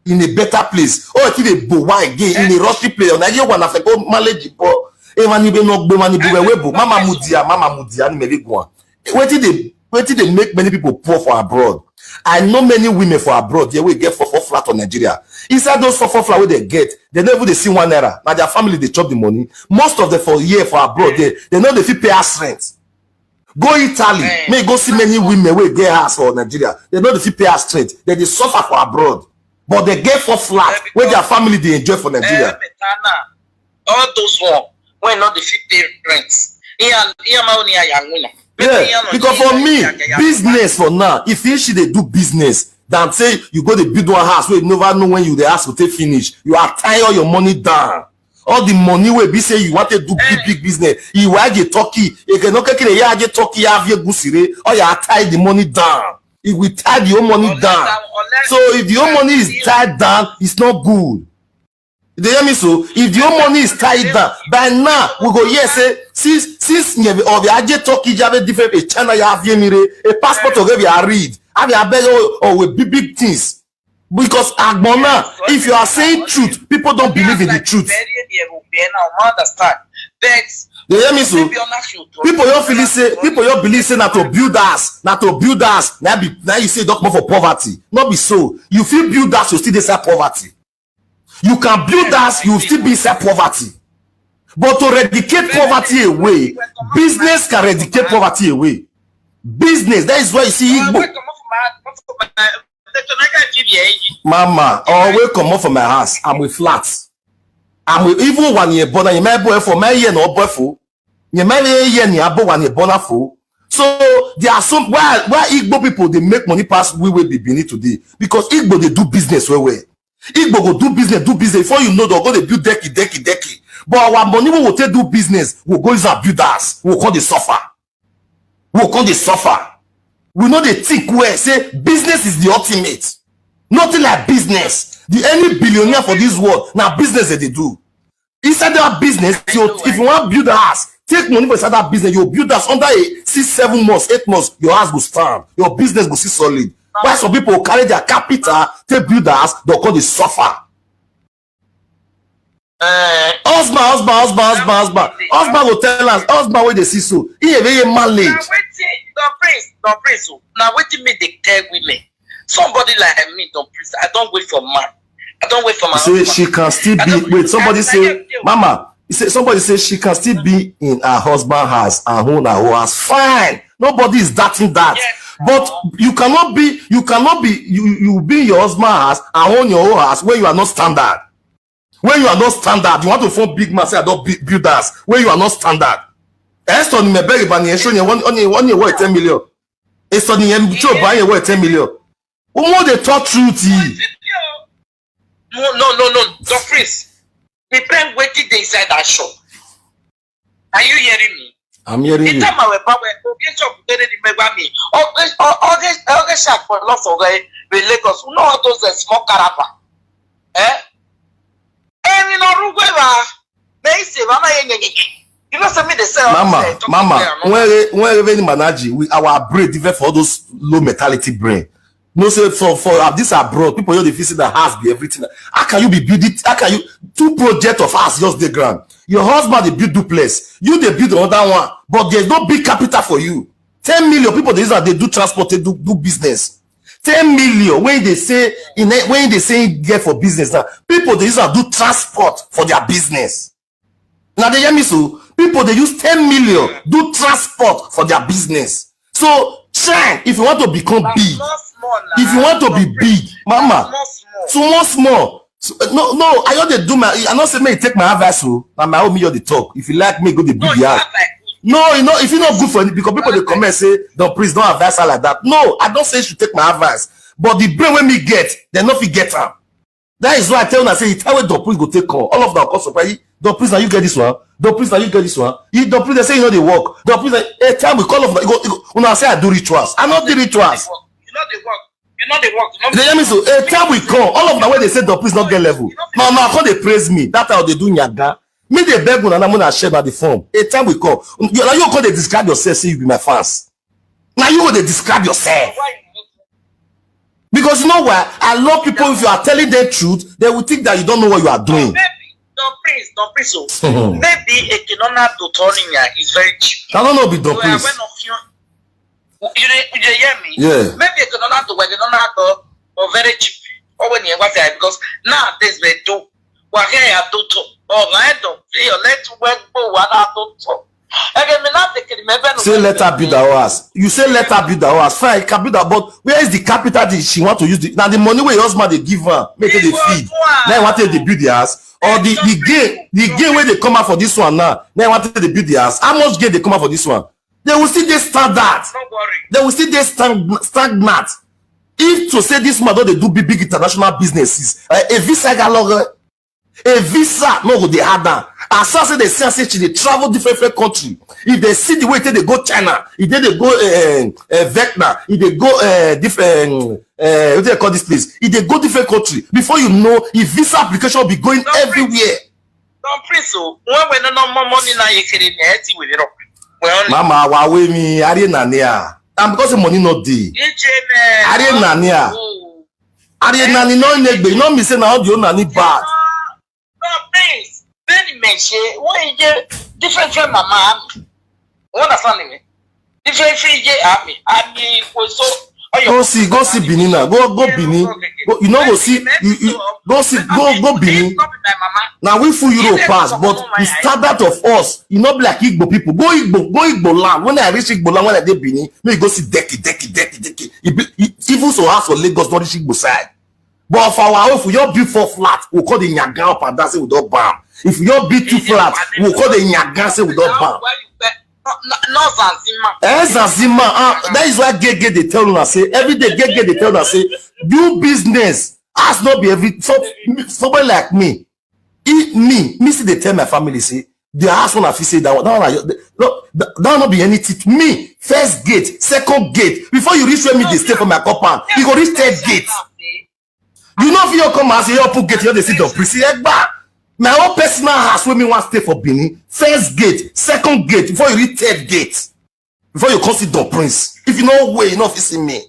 in a better place. Or ti dey bo wa again in a rushy place. Na you wanna go manage the ball. E mani be no gbe mani be we bo. Mama mudia, mama mudia ni me be go. Wetin dey wetin dey make many people poor for abroad? I know many women for abroad here wey get four four flat for Nigeria. Inside those four four flat wey they get, they no even dey see one naira. Na their family dey chop the money. Most of them for here for abroad there, they no dey fit pay house rent. Go Italy, may you go see many women wey get house for Nigeria. They no dey fit pay house rent. They dey suffer for abroad, but they get four flat wey their family dey enjoy for Nigeria. All those one when not the fit pay rent. Iya iya ma oni aya nguna. Yeah, because for me, business for now, if you should dey do business than say you go dey build one house wey you never know when you dey ask to take finish, you are tying all your money down. All the money wey be say you want to do big big business, you why dey turkey, you can no kekere ya dey turkey ya vie gusire, or you are tie the money down. It will tie the whole money down. So if the whole money is tied down, it's not good. You dey hear me so? If the whole money is tied down, by now we go hear say since since of the aje turkey jave different a China ya vie mire, a passport of every I read. I be abeg oh oh with big big things. Because agbon now, if you are saying truth, people don't believe in the truth. Now I understand. But You hear me so? Maybe on that show, People don't feel say people don't believe say na to build us, na to build us. Now be now you say don't come for poverty. Not be so. You feel build us, you still dey inside poverty. You can build us, you still be inside poverty. But to eradicate poverty away, business can eradicate poverty away. Business, that is why you see Igbo. Mama, always come up from my house. I'm with flat. I'm with even one year born. You may boy for my year no boy for. You may year ni abo one year born for. So there are some why why Igbo people they make money pass we will be Benin today because Igbo they do business well well. Igbo go do business, do business. Before you know, they'll go they build decky, decky, decky. But our money we will take do business. We'll go use our build us. We'll call the suffer. We'll call the suffer. We know they think where say business is the ultimate. Nothing like business. The any billionaire for this world now business that they do. Inside that business, you, if you want to build a house, take money for inside that business. You build that under a six, seven months, eight months, your house will stand. Your business will see solid. Why some people carry their capital, take build a house, they'll call the suffer. Uh, Husband, husband, husband, husband, husband. Husband will tell us, husband where they see so. He a very man late. Now waiting, the prince, the prince. Now waiting me they tell women. Somebody like me, don't please. I don't wait for man. I don't wait for my So husband. She can still I be. don't- Wait, somebody I- say, I- Mama, he say somebody say she can still be in her husband house and own her whole house. Fine, nobody is doubting that. Yes. But you cannot be, you cannot be, you you be in your husband house and own your own house when you are not standard. When you are not standard, you want to form big man say I don't be, build house when you are not standard. Esther ni me beg bani esho ni one ni one ni worth ten million. Esther ni em cho buy worth ten million. Umo they talk truth. Eh? No, no, no, no, the prince. The friend waiting dey inside that shop. Are you hearing me? I'm hearing The you. time I went back, we open shop, they didn't remember me. All this, all, all this, all this shop for lots of guys with Lagos. You know all those uh, small caravan. Eh? And in Aruba, they say, Mama, you know something they sell. Mama, uh, talking mama, there, no? When when even manage, we our brain different for all those low mentality brain. No say for for uh, this abroad, people you dey feel say the house be everything. How can you be building? How can you two project of house just the ground? Your husband dey build duplex, you dey build another one, but there's no big capital for you. Ten million people they use am dey do transport, they do do business. Ten million when they say in a- when they say get for business now, people they use am do transport for their business. Now they hear me so people they use ten million do transport for their business. So try if you want to become big, Small, small now. if you want to be big, mama, Small, small. small small. So, no, no, I just dey do my. I not say me take my advice. So na my own me just dey talk. If you like me, go dey No, build you the house. have like No, you know, if you not good for it, because people they come and say, "Don't please don't advise her like that." No, I don't say you should take my advice. But the brain when me get, they not fit get am. That is why I tell una say, "It's how the priest go take call." All of them come surprise you. "The priest, now you get this one. The priest, now you get this one." You the priest, they say you know they work. The priest, a time we call of you go, you go, una say I do rituals. I not do rituals. You know they work. You know they work. You know They hear me so. A time we call, all of them when they say the priest not get level. Now now come they praise me. That's how they do nyaga. Me they beg una, I'm gonna share by the form. A time we call, you now you come they describe yourself, say you be my fans. Now you go they describe yourself. Why? Because you know why? A lot of people, if you are telling them truth, they will think that you don't know what you are doing. Baby, don't please, don't please. Oh. Maybe a kinona to Toninya is very cheap. I don't know, be the So I priest. went off you. You dey, you dey hear me? Yeah. Maybe a kinona to where kinona to or very cheap. Or when you want to because nowadays we do. Wa ke ya to to. Or I don't feel let work go what I do to. Again, me not taking me even Say let her build her house. You say let her build her house. Fine, you can build her, but where is the capital that she want to use? The, now the money where your husband they give her, make it the feed. Now you want to build the house, or the the gain, the gain where they come out for this one now. Now you want to build the house. How much gain they come out for this one? They will still they standard. Don't worry. They will still they stagn- stagnant. If to say this man don't they do big big international businesses, uh, a visa galore, a visa no go they hard down. As soon as they see say she they travel different different country. If they see the way they, they go China, if they, they go uh, uh, Vietnam, if they go uh, different uh, what do they call this place? If they go different country, before you know, if visa application will be going everywhere. Don't please. So when we no no more money now, you kidding me? I see we rock. Well, Mama, wa we me, are na near. And because the money not there. Ije me. Are na near. Oh. Are you nanny no negbe? You know me say na all the own nanny bad. No, please. Then me she when you get different from my mom. You understand me? Different from you, I mean, I mean, was so. Go see, go see Benin now. Go, go Benin. Go, you know, go see, you, you, go see, go, go Benin. Now we full Europe pass, but the standard of us, you know, be like Igbo people. Go Igbo, go Igbo land. When I reach Igbo land, when I dey Benin, me go see deki, deki, deki, deki. It be, it, even so, house for Lagos, not reach Igbo side. But for our own, if we all build four flat, we call the nyaga up and down, say we don't bam. If we all build two flat, we call the nyaga, say we don't bam. No, no, Zazima. Eh, Zazima, ah, that is why Gege they tell una say every day Gege they tell una say do business. Ask not be every so somebody like me. Eat me, me see they tell my family say the house one I fit say that one, that one I, no, that, that not be anything. Me first gate, second gate. Before you reach where me they stay for my compound, you go reach third gate. You know if you come and say you put gate, you dey sit down, prisi egba. My own personal house where me want stay for Benin, first gate, second gate, before you reach third gate. Before you come sit down, prince. If you know way, you know if you see me.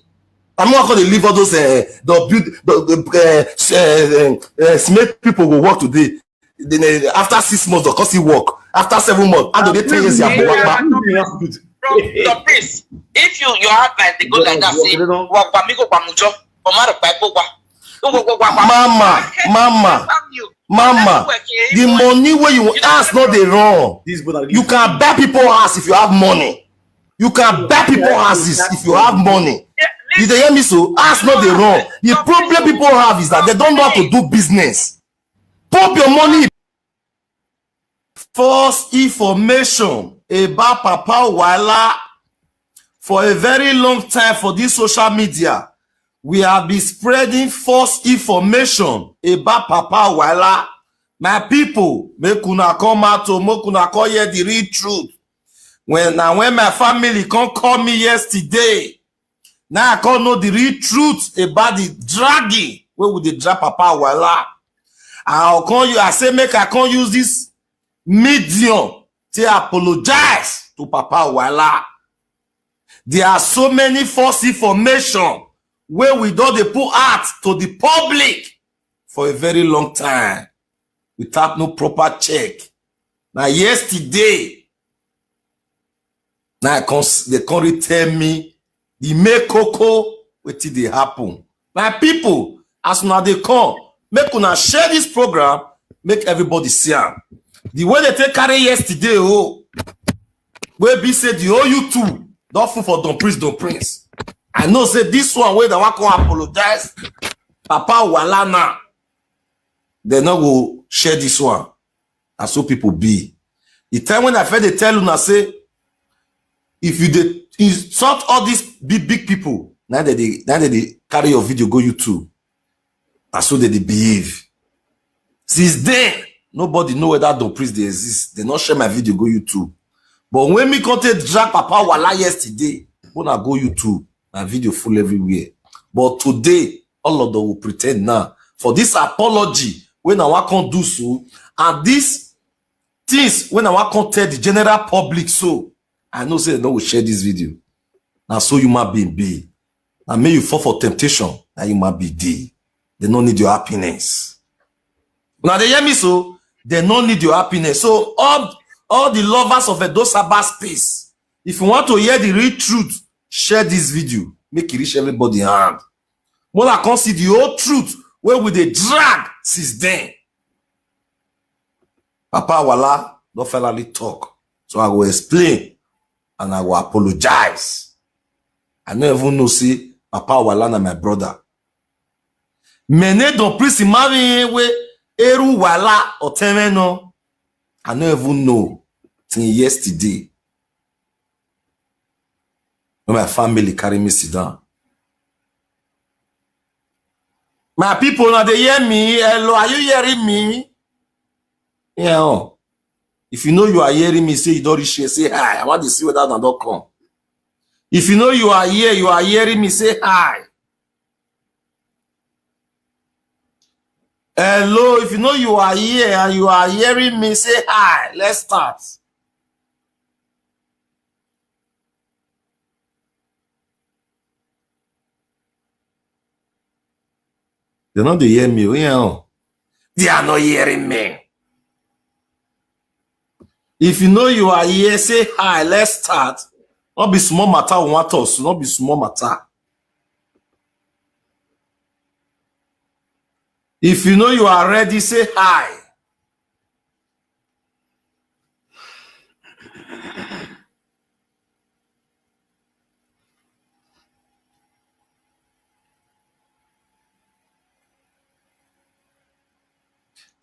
I'm not gonna leave all those uh, the build the, the uh, uh, uh, uh, cement people go work today. Then uh, after six months, they'll come see work. After seven months, and they ten years, you have From the priest, if you your heart like they go like that, say, "Wa pa mi go pa mujo, o ma ro pa epo wa." Go, go, go, go, go. Mama, mama, mama. The money where you ask not the wrong. You can buy people house if you have money. You can buy people houses if you have money. You dey hear me so? Ask not the wrong. The problem people have is that they don't know how to do business. Pop your money. False information about Papa Wala for a very long time for this social media. We have been spreading false information about Papa Wala. My people, make una come out to make una come hear the real truth. When now when my family come call me yesterday, now I come know the real truth about the dragging where would they drag Papa Wala. I come you I say make I come use this medium to apologize to Papa Wala. There are so many false information where we don't they put out to the public for a very long time without no proper check. Now yesterday, now I come they come tell me the make coco wetin dey happen. My people, as una dey come, make una share this program, make everybody see am. The way they take carry yesterday, oh, wey be say the whole YouTube don full for Don Prince, Don Prince. I know say this one wey that one come apologize, Papa Wala now, they no go share this one. And so people be. The time when I feel they tell una say, if you dey insult all these big big people, now that they now that they carry your video go YouTube, and so they dey behave. Since then, nobody know whether Don Priest they exist. They not share my video go YouTube. But when me come take drag Papa Wala yesterday, when I go YouTube, my video full everywhere. But today, all of them will pretend now for this apology when I want come do so, and these things when I want come tell the general public so, I know say they no go share this video. Now so human being be. Now may you fall for temptation. Now human being dey. They no need your happiness. Now they hear me so, they no need your happiness. So all all the lovers of Edo Sabbath space, if you want to hear the real truth, share this video. Make it reach everybody hand. More I come see the whole truth where we dey drag since then. Papa Wala don finally talk. So I will explain and I will apologize. I no even know say Papa Wala na my brother. Mene Don Priest marry we Eru Wala or Temeno. I no even know till yesterday. When my family carry me sit down. My people, now they hear me. Hello, are you hearing me? Yeah. Oh. If you know you are hearing me, say you don't reach here, say hi. I want to see whether I don't come. If you know you are here, you are hearing me, say hi. Hello, if you know you are here and you are hearing me, say hi. Let's start. They no dey hear me. Oh, yeah, oh. They are not hearing me. If you know you are here, say hi. Let's start. No be small matter we want us. No be small matter. If you know you are ready, say hi.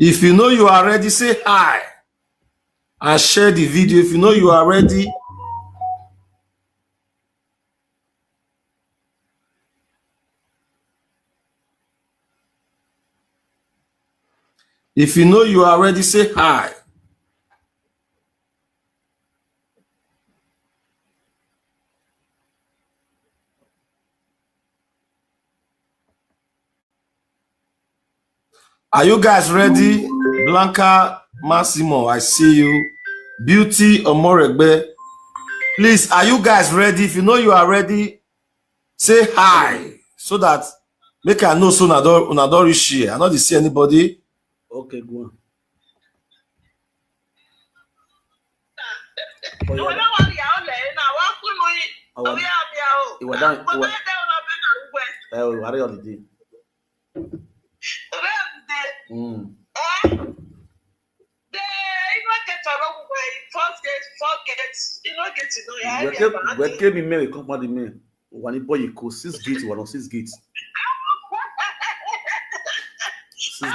If you know you are ready, say hi and share the video. If you know you are ready, if you know you are ready, say hi. Are you guys ready? Blanca Massimo, I see you. Beauty Omoregbe. Please, are you guys ready? If you know you are ready, say hi so that make I know so una don, una don reach here. I no dey see anybody. Okay, go on. Oh, yeah. Ìwọ náà wà ní ìyàwó lẹ́yìn náà, wọ́n kú lu yín. Àwọn Orí àbí àwọ̀. Ìwọ dáhùn, Mo ìwọ fẹ́ dẹ́ ọ̀nà bí màá ń gbẹ. Ẹ o, àárẹ̀ ọ̀dìdì. Orí àbí dé. Mm. Ẹ́ dé inú ẹ̀kẹ́ tọ̀rọ̀ gbogbo ẹ̀ first gate, four gate, inú ẹ̀kẹ́ tì náà yà á Ìwé rí ké, àbá ìwé dé. Ké mi mẹ́rin kan pàdé mẹ́rin. Wà ní bọ́yì kò six gate, wà lọ six gate. Six gate.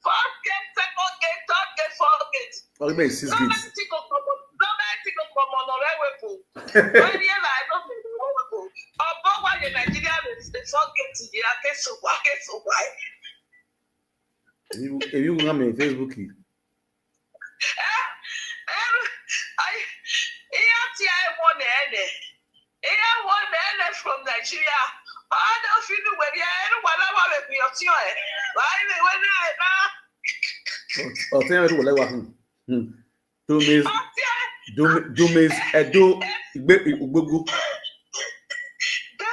First gate, second gate, third gate, fourth gate. Ọ̀rẹ́ bẹ́ẹ̀ six gate. Gọọmenti kò kọ̀mọ̀, gọọmenti kò kọ̀mọ̀ nọ rẹ wepụ. Onye na-eme obodo wepụ. Ọ bụ gwa gị Nigeria is the fourth gate ji aka esokwa, aka esokwa. Ebi, ebi nwa mee Facebook. Eh, eh, ai, ihe ati ya egbo na-ene. Ihe wo na-ene from Nigeria. Ọ dị ofu ndị were ya, enu wala wa wepụ ya ọtị ya, eh. Wa ime we na, na. Ọtị ya were wala wa, hmm. Hmm. Dumes, Ọtị ya. Dum-, Dumes, Edo, Igbe, Ugbegu. De,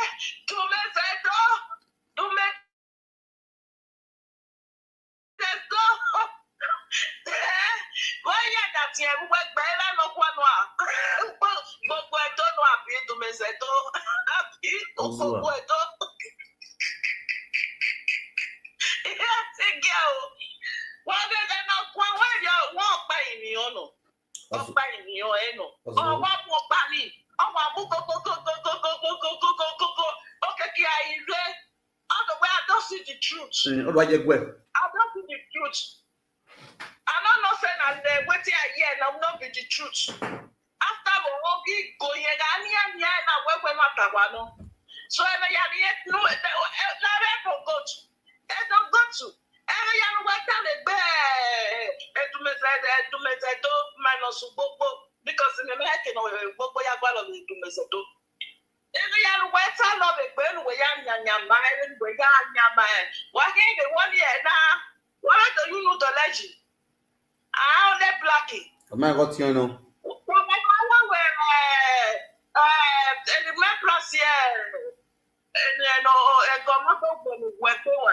Dumes, Edo. Dumes, Edo. Eh, wọ́n yà dàtí ẹ̀rú wẹ́gbẹ́ lánàá kwanu à. Gbogbo Edo nù àbí Dumes Edo. Àbí Ozuwa. Gbogbo Edo. Ihe ti gị o. Wọ́n gẹ́gẹ́ náà kú àwọn èèyàn wọ́n pa ènìyàn nù. Ọ̀pá ènìyàn ẹ̀ nù. Ọ̀wá mú ọ̀pá mi. Ọ̀wá mú kókókókókókókókókókókókó. Okay, kí a yí lé. All the way, I don't see the truth. Mm, all the way, yeah. I don't see the truth. I don't know say na the wetin I hear na no be the truth. After we go here, ga ni ya ni ya na we we na tawa no. So e ya ni no, e na re for God. E don go to. E ya no we ta le gbe. E Dumes, e Dumes Edo minus gbogbo. Because in the American, gbogbo ya gwa lo Dumes Edo. Enu ya nu weta lo be pe nu we ya nyanyama, enu we ya nyama. Wa ke de wo ni e na. Wa do you know the legend? Ah, the blackie. Am I got you now? Wa wa wa wa we, eh, eh, the man plus here. Eh, no, eh, go mo to go ni we to wa.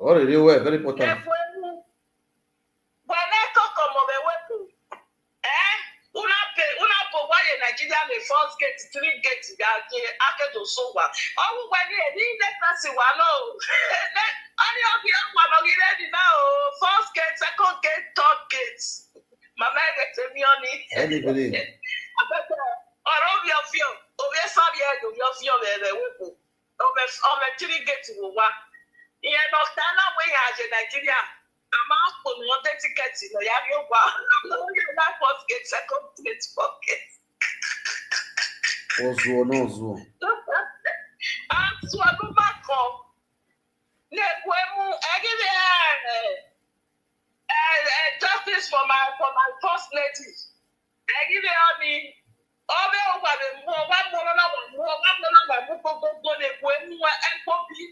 Oh, really well, very important. Efu emu. Wene koko mo be wepu. Eh? Una pe, una po wa ye Nigeria le first gate, three gate ga ke ake do so wa. Owu we ni e ni le kasi wa no. Ne, ani o bi wa no gi re ni na o. First gate, second gate, third gate. Mama e te mi oni. Anybody? Abete, oro bi ofio. Obi e sa bi e do bi ofio be be wepu. Ome, ome three gate wo wa. Iye no ta na we ya je Nigeria. A ma po no de ticket no ya yo wa. No ya na first gate, second gate, fourth gate. Ozuo, no ozuo. Azuo no ma ko. Ne kwe mu, e give me, eh, eh, eh, justice for my, for my first lady. E give me all me. Obe ụgwa bụ mmụọ, gwa mmụọ na gwa mmụọ, gwa mmụọ na gwa mmụọ, gbogbo na-ekwu emume ekpobi.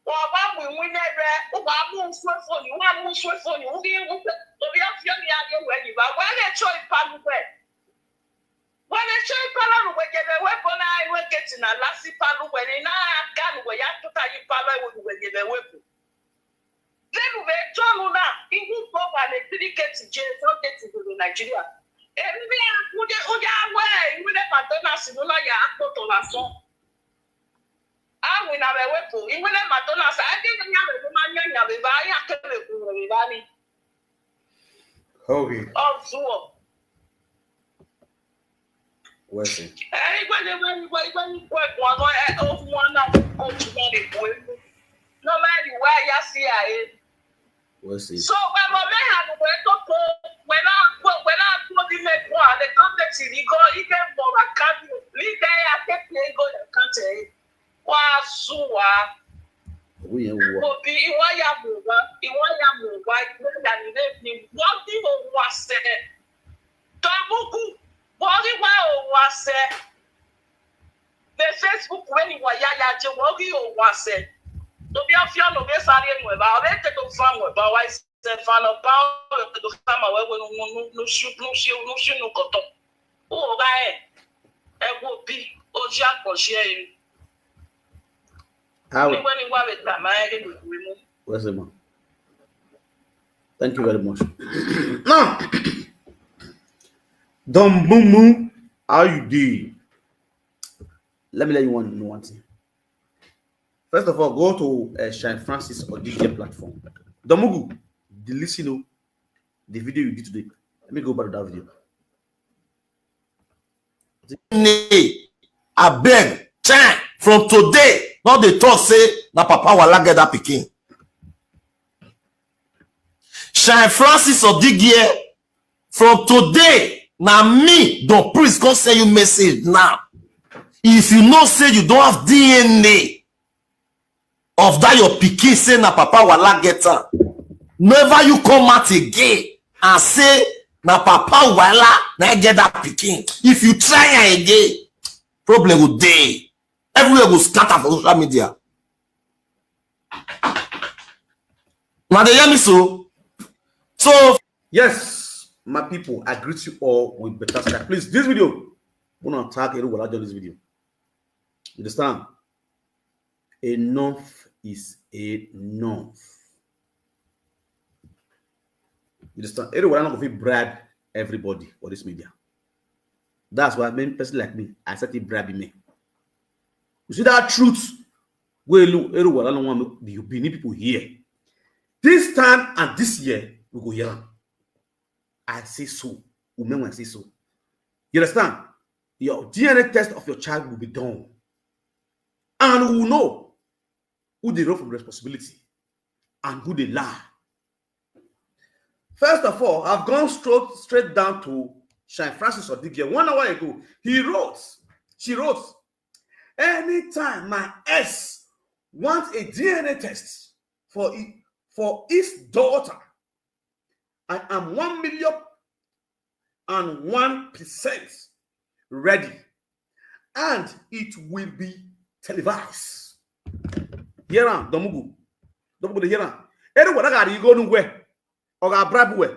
Ụgwa bụ inwe n'ebe, ụgwa bụ nswefu onye, ụgwa bụ nswefu onye, ụgwa iwu, obi afịọ na ya ga-ewe gị, ba, gwa na-echo ipa n'ugwe. Gwa na-echo ipa na n'ugwe, jebe wepụ na iwe nke na lasi palu wene na ganu we ya tuta yi palu we we ye be wepu. Then we tonu na iwu po wa le three K T J, four K T J in Nigeria. Emi akude uja we iwu le patona sinu na ya akpoto lasan. Awi na we wepu iwu le patona sa ade nya we ma nya nya we ba ya kele ku we ba ni. Okay. Ozuo. What's it? Igwe na-enwe igwe igwe igwe gụọ okwu ọnụ otu nwa na-ekwu egwu. Normally why ya si ya e. What's it? So when we have we talk when I go when I go the make one the context in go even more I can't leave there I take play go the context. Wa suwa. We ain't war. Obi iwa ya mụwa iwa ya mụwa iwa ya nile ni wọbi owa se. Tọmuku wọbi wa owa se. The Facebook when iwa ya ya je wọbi owa se. Tobi afia no be sari enwe ba o be te to fa enwe ba wa se fa no ba o te to fa ma we we no no no shi no shi no shi no koto. O ba e. E wo bi o ji akọ shi e. How? Ni we ni wa we ta ma e ni we mu. What's it, man? Thank you very much. Now, Don Mumu, how you doing? Let me let you one know one thing. First of all, go to uh, Shine Francis or D J platform. Domugu, the listen to the video you did today. Let me go back to that video. Nay, abeg, Shine, from today, no dey talk say na Papa Wala get that pikin. Shine Francis Odigie, from today, na me, Don Priest, come send you message now. If you know say you don't have D N A of that your pikin say na Papa Wala get am, never you come out again and say na Papa Wala na get that pikin. If you try am again, problem go dey. Everywhere go scatter for social media. Now they hear me so. So Yes, my people, I greet you all with better style. Please, this video, we not tag everyone I do this video. You understand? Enough is enough. You understand? Everyone I don't feel bribe everybody for this media. That's why many person like me, I said it bribe me. You see that truth? Well, look, everyone I don't want the Benin people here. This time and this year, we go here. I say so. Women will say so. You understand? Your D N A test of your child will be done. And we will know who they run from responsibility and who they lie. First of all, I've gone straight, straight down to Shine Francis Odigie. One hour ago, he wrote, she wrote, anytime my ex wants a D N A test for, for his daughter, I am one million and one percent ready, and it will be televised. Hear am, Domugu. Domugu dey hear am. Ere wala ga ri go nu we. O ga bribe we.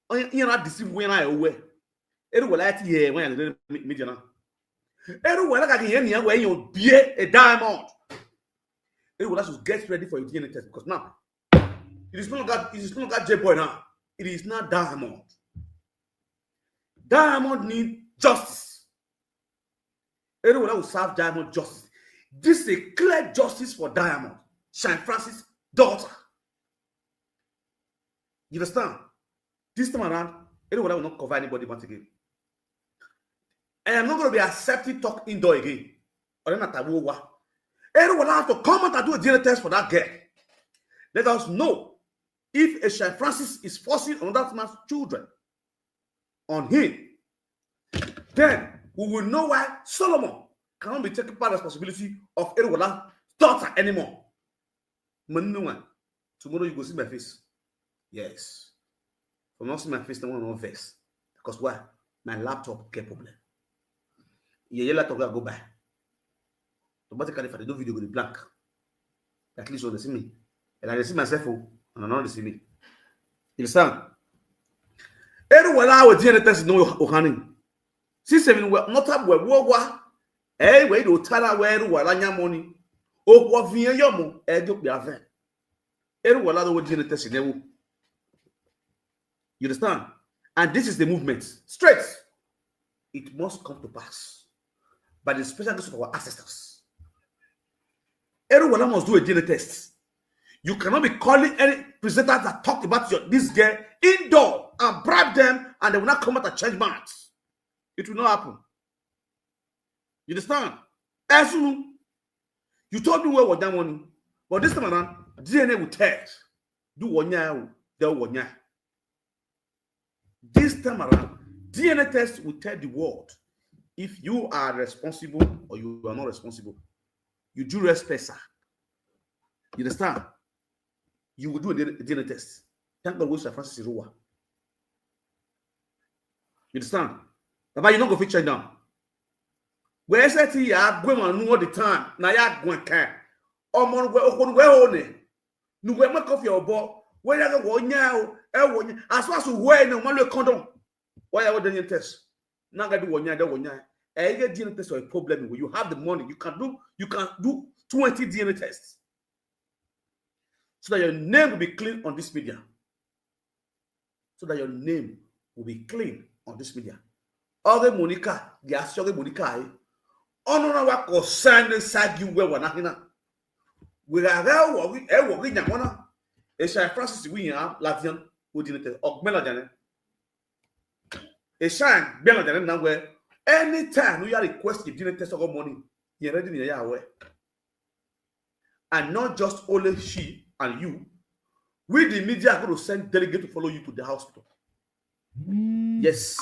Onye ihe na deceive we na we. Ere wala ya ti ye we na media na. Ere wala ga ye ni ya we yo bie a diamond. Ere wala should get ready for your D N A test because now it is not that it is not that J boy now. It is not diamond. Diamond need justice. Everyone will serve Diamond justice. This is a clear justice for Diamond, Shine Francis' daughter. You understand? This time around, everyone will not cover anybody once again. I am not going to be accepting talk indoor again. Or not Tabuwa. Everyone have to come out and do a D N A test for that girl. Let us know if a Shine Francis is forcing another man's children on him, then we will know why Solomon cannot be taking part responsibility of Erewola's daughter anymore. Manuwa, tomorrow you go see my face. Yes. If you not see my face, no one no vex. Because why? My laptop get problem. Yeah, your laptop go buy. Automatically, if I do video, go dey blank. At least when they see me. And I dey see myself, oh, and I know they see me. You understand? Everyone our D N A test no ohani. See seven well, not up well, well, well. Ewe do tara we Eruwala nya money. Okwo vien yo mo, e do pe aven. Eruwala do we D N A test newo. You understand? And this is the movement. Straight. It must come to pass by the special grace of our ancestors. Eruwala must do a D N A test. You cannot be calling any presenters that talked about your, this girl indoor and bribe them, and they will not come out and change minds. It will not happen. You understand? As soon you told me where was that money, but this time around, D N A will tell. Do one year, there one year. This time around, D N A test will tell the world if you are responsible or you are not responsible. You do respect, sir. You understand? You will do a D N A test. Thank God we Sir Francis Iruwa. You understand? Baba, you no go fit change now. Where is it? Ya gwe man all the time. Na ya gwe kan. Omo we okon we one. Nu we make off your bo. Where ya go nya o? E wo nya. As far as we no man lo condom. Why you D N A test? Now go do one year, that one year. I get D N A test for a problem. You have the money. You can do, you can do twenty D N A tests so that your name will be clean on this media. So that your name will be clean on this media. All the Monica, they are still the Monica. Eh? Ono na wa concern sagi we wa na hina. We ga ga wo wi e wo wi nya mona. E Sir Francis we ya Lavian, we D N A test. Ogmela jane. E Sir Gbela jane na we. Anytime we are request if D N A test of money, you ready ni ya we. And not just only she and you. We, the media, are going to send delegate to follow you to the hospital. Yes.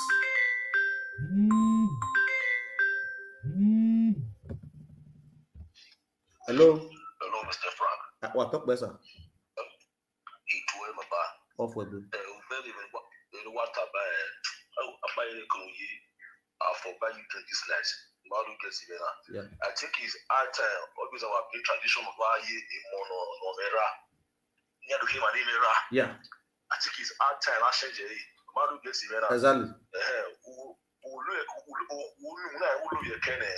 Hello. Hello, Mister Frank. Uh, what talk better? Itu eh, Baba. Off with you. Eh, very, very, very, what about, eh, oh, about the economy? I for buy you drink this night. Madu gets it now. Yeah. I think it's high time. Always our big tradition of why ye a mono no mera. Near to him and mera. Yeah. I think it's high time I change it. Madu gets it now. Exactly. Eh, who, who look, who, who, who, who, who, who, who, who, who, who,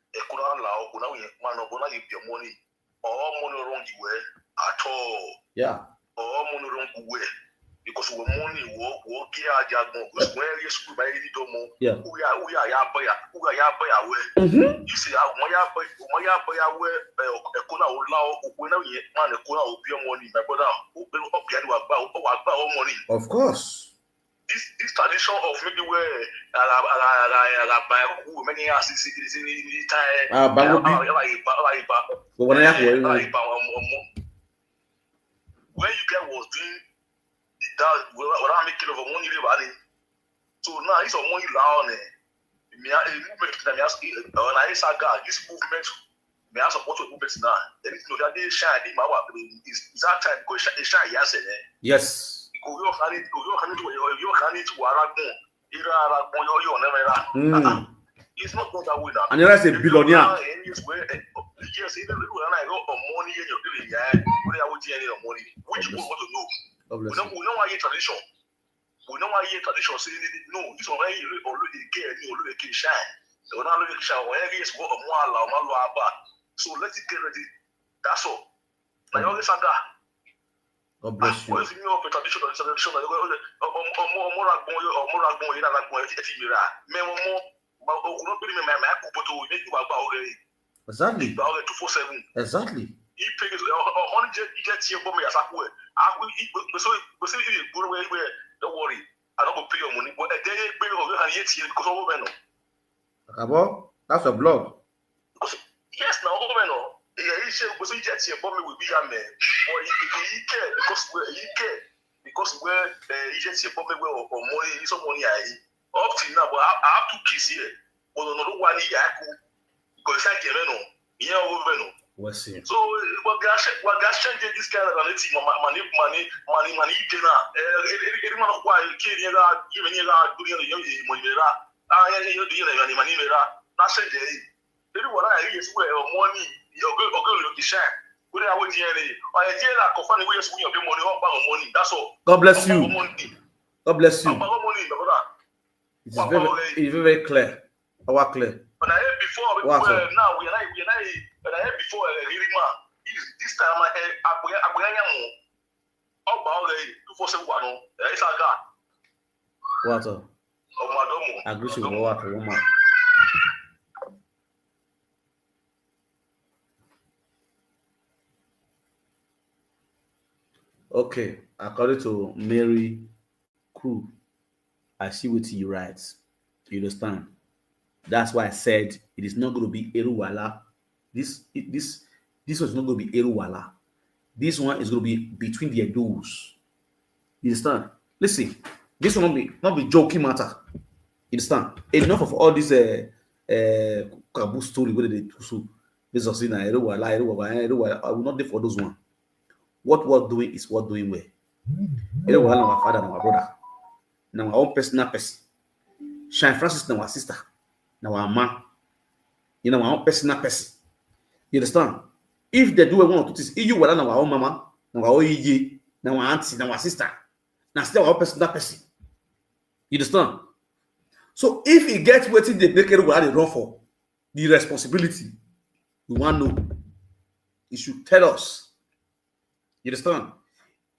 Ekuna la, okuna we man, okuna give your money. All money wrong you way at all. Yeah. All money wrong you way. Because we money, we, we get our jagbon. Because when you school by any domo, yeah, we are, we are, ya buy, we are, ya buy away. Mm-hmm. You see, ah, we are buy, we are buy away. Ekuna ola, okuna we man, ekuna obi your money, my brother. Open up your, wa buy, wa buy all money. Of course. This, this tradition of maybe where ala ala ala ala by who many years is is in the time. Ah, Bangobi. Ala ala iba ala iba. But when I have one, ala iba one one one. When you get was doing the that, when I make it over money, so now it's a money law on it. Me, I movement that me ask, when I saga this movement, me ask what movement now. Then it's no that they shine. They my work is is that time because shine shine yes eh. Yes. Go your hand it go your hand it your hand it waragun. Ira aragun yo yo never. Mm. It's not going that way now. And you're a billionaire. Yes, where yes, even if you are not money in your building, yeah, where are we getting your money? Which people want to know? We know we know why you tradition. We know why you tradition say no, this one where you already get you already can shine. So now look shine where is what more allow my law. So let it get ready. That's all. Now you always have that. God bless you. Where's the new tradition tradition? Ọmọ ọmọ ọmọ ra gbọn ọmọ ra gbọn yìí ra gbọn ẹ ti mi ra. Mẹ wọn mọ ọkùnrin bí mi mẹ mẹ kú bó tó wí ní ìgbà gbà ọrẹ. Exactly. Ìgbà ọrẹ two four seven. Exactly. He pay ọ̀hún jẹ́ jẹ́ tiẹ̀ bọ́ mi yàtọ̀ kú ẹ̀. Gbèsè gbèsè ìgboro wẹ̀ wẹ̀ don't worry. I don't go pay your money. But ẹ jẹ́ yé pé ọ̀rẹ́ kan yé tiẹ̀ kó sọ́wọ́ bẹ́ẹ̀ nù. Àkàbọ̀, that's your blog. Yes, now over no. Yeah, he said because he just here for me will be a man. But he he care because where he care because where uh, he just here for me where or money is some money I up till now, but I, I have two kids here. But another one here I could because I can't no. Yeah, over no. What's it? So what gas what gas change this kind of money money money money money dinner. Eh, eh, eh, eh, man why you can't hear that you mean you got doing the money that. Ah, yeah, you do you know money that. That's it. Ebi wala ya yes we o money. You go go look the shine. Go there with the O ya jela ko fani we yes we your money o pa money. That's all. God bless you. Money. God bless you. Pa money, brother. It is very, it is very, very clear. Our clear. But I be Before, before, uh, now, we are not, we are not, uh, before, uh, really, man. This, this time, uh, Agbanya, Agbanya, Ogba, okay, two four seven, no. Eh, it's a guy. What? Uh, Ogba, no more. Agree with what, woman? Okay, according to Mary Crew, I see what you write. You understand? That's why I said it is not going to be Eruwala. This, this, this one is not going to be Eruwala. This one is going to be between the Edos. You understand? Listen, this one not be, not be joking matter. You understand? Enough of all this, uh, uh, Kabu story where they do so. This is in Eruwala, Eruwala, Eruwala. I will not there for those one. What we're doing is what doing well. Eruwala, our father, our brother. Now our own personal person. Shine Francis, now our sister. Now our man. You know, our own personal person. You understand? If they do one or two things, you will our own mama, now our own ye, now our auntie, now our sister. Now still our own personal person. You understand? So if he gets waiting, they make everyone they run for the responsibility. We want to know. He should tell us. You understand?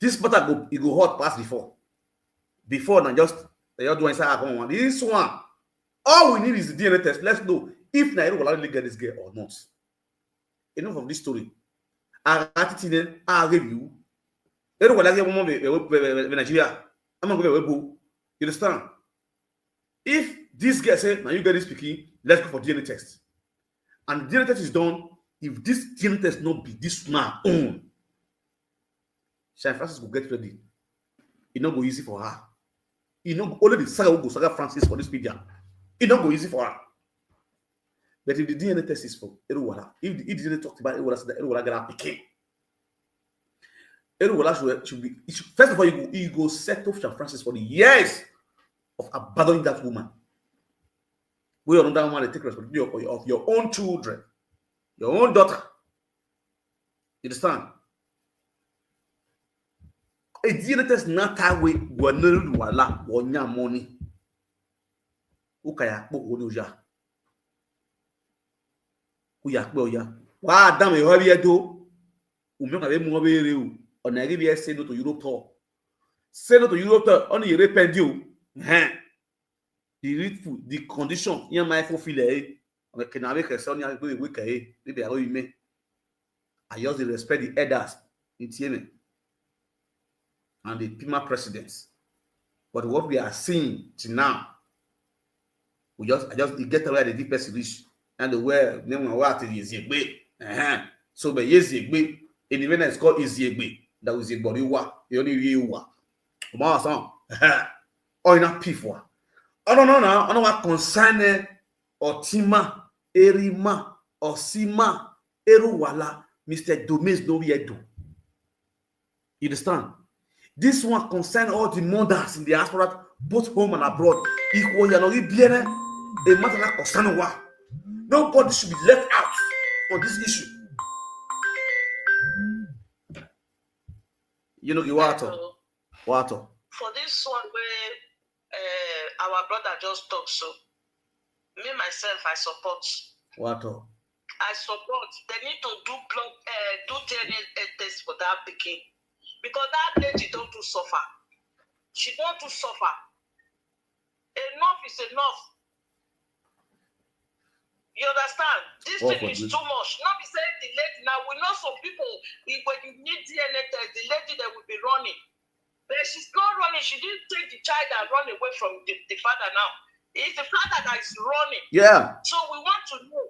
This matter go, it go hot past before. Before now, just they just do inside our one. This one, all we need is the D N A test. Let's know if Nairobi will really get this girl or not. Enough of this story. I got it in there. I give you. Everyone like one of Nigeria. I'm gonna go. You understand? If this girl say, "Now you get this speaking, let's go for D N A test." And the D N A test is done. If this D N A test not be this man own, Shine Francis will get ready. It not go easy for her. It not only the saga will go saga Francis for this media. It not go easy for her. But if the D N A test is for Eruwala, if the, if the D N A talked about Eruwala, said that Eruwala get a picking. Eruwala should, should be, it should, first of all, you go, you go settle Shine Francis for the years of abandoning that woman. We are another woman that take responsibility of, of your own children, your own daughter. You understand? A D N A test not that way. We're not wala or money. Ukaya, but what do you? Uya, uya. Wa Adam, you have here do. Umeka be mo be reu. Ona give you say no to Europe tour. Say no to Europe tour. Only you repent you. Eh. The read food, the condition. Here my four feel eh. On the can make a son. Go week eh. Maybe I go me. I just dey respect the elders in T M N and the Pima presidents. But what we are seeing till now, we just, I just, you get where the deepest reach. And the where, name what is Yegbe. Uh-huh. So, but yes, Yegbe. In the event it's called Ezeagbe. That was Yegbe. You are, you only you are. Come on, son. Oh, in a P four. I don't know now. I don't want concern eh, Otima, Erima, Osima, Eruwala, Mister Domains no yet do. You understand? This one concern all the mothers in the diaspora, both home and abroad. Equal you know, a matter that concern wa. Nobody should be left out on this issue. You know, you water, water. For this one, where uh, our brother just talked, so me myself, I support. Water. I support. They need to do blood, uh, do D N A test for that pikin because that lady don't do suffer. She don't do suffer. Enough is enough. You understand? This thing is too much. Not be saying the lady now. We know some people. When you need D N A test, the lady that will be running. But she's not running. She didn't take the child and run away from the, the father now. It's the father that is running. Yeah. So we want to know.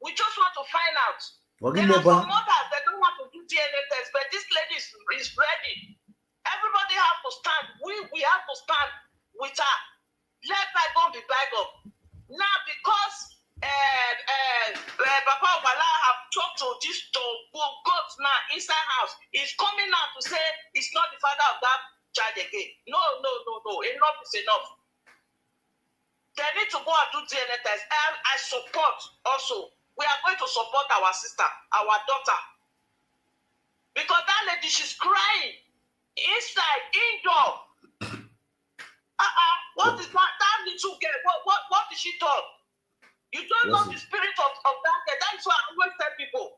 We just want to find out. Well, There are some mothers that don't want to do D N A test, but this lady is, is ready. Everybody have to stand. We we have to stand with her. Let bygone be bygone. Now because uh, uh, uh, Papa Wala have talked to this to God now inside house, he's coming out to say it's not the father of that child again. No, no, no, no. Enough is enough. They need to go and do D N A test. And I support also. We are going to support our sister, our daughter. Because that lady, she's crying. Inside, indoor. Uh-uh. What is that? That little girl. What what what did she talk? You don't know the spirit of, of that girl. That's why I always tell people.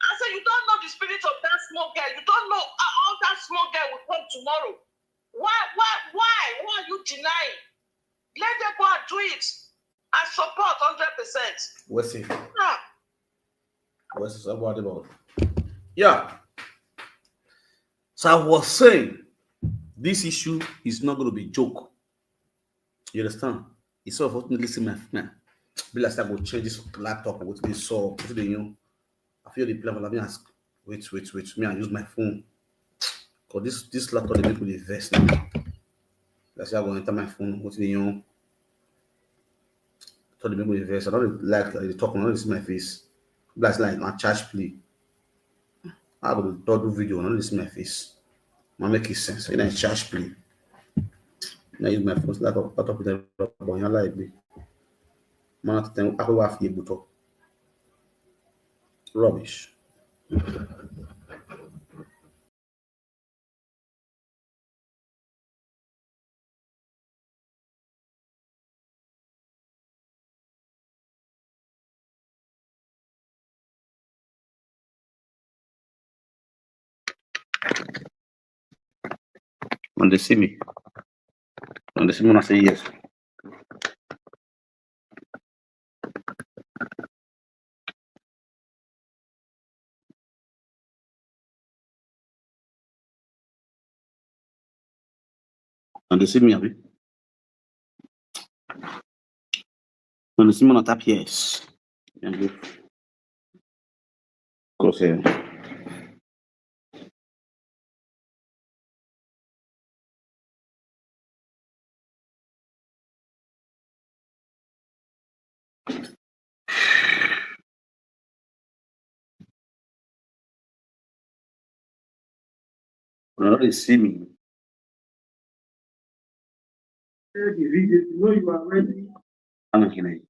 I say you don't know the spirit of that small girl. You don't know how that small girl will come tomorrow. Why, why, why, why are you denying? Let them go and do it and support hundred percent. Wesley. Ah. Wesley, so what about? Yeah. So I was saying, this issue is not going to be joke. You understand? It's so unfortunately see my man. Be like I go change this laptop with this so with the new. I feel the plan. Let me ask. Wait, wait, wait. Me, I use my phone. Cause this this laptop they make me vex now. That's how I go enter my phone. What's the new? So they make me vex. I don't like uh, they talk. I don't see my face. That's like my charge play. I go to do video. I don't see my face. Ma make it sense. You know, charge play. Now use my phone. Laptop, laptop with the on your life. Man, I think I will have to. Rubbish. When they see me, when they see me, I say yes. And they see me, abi? And they see me on tap, yes. And they, okay. Una no dey see me. Share the video, you know you are ready. I'm not kidding.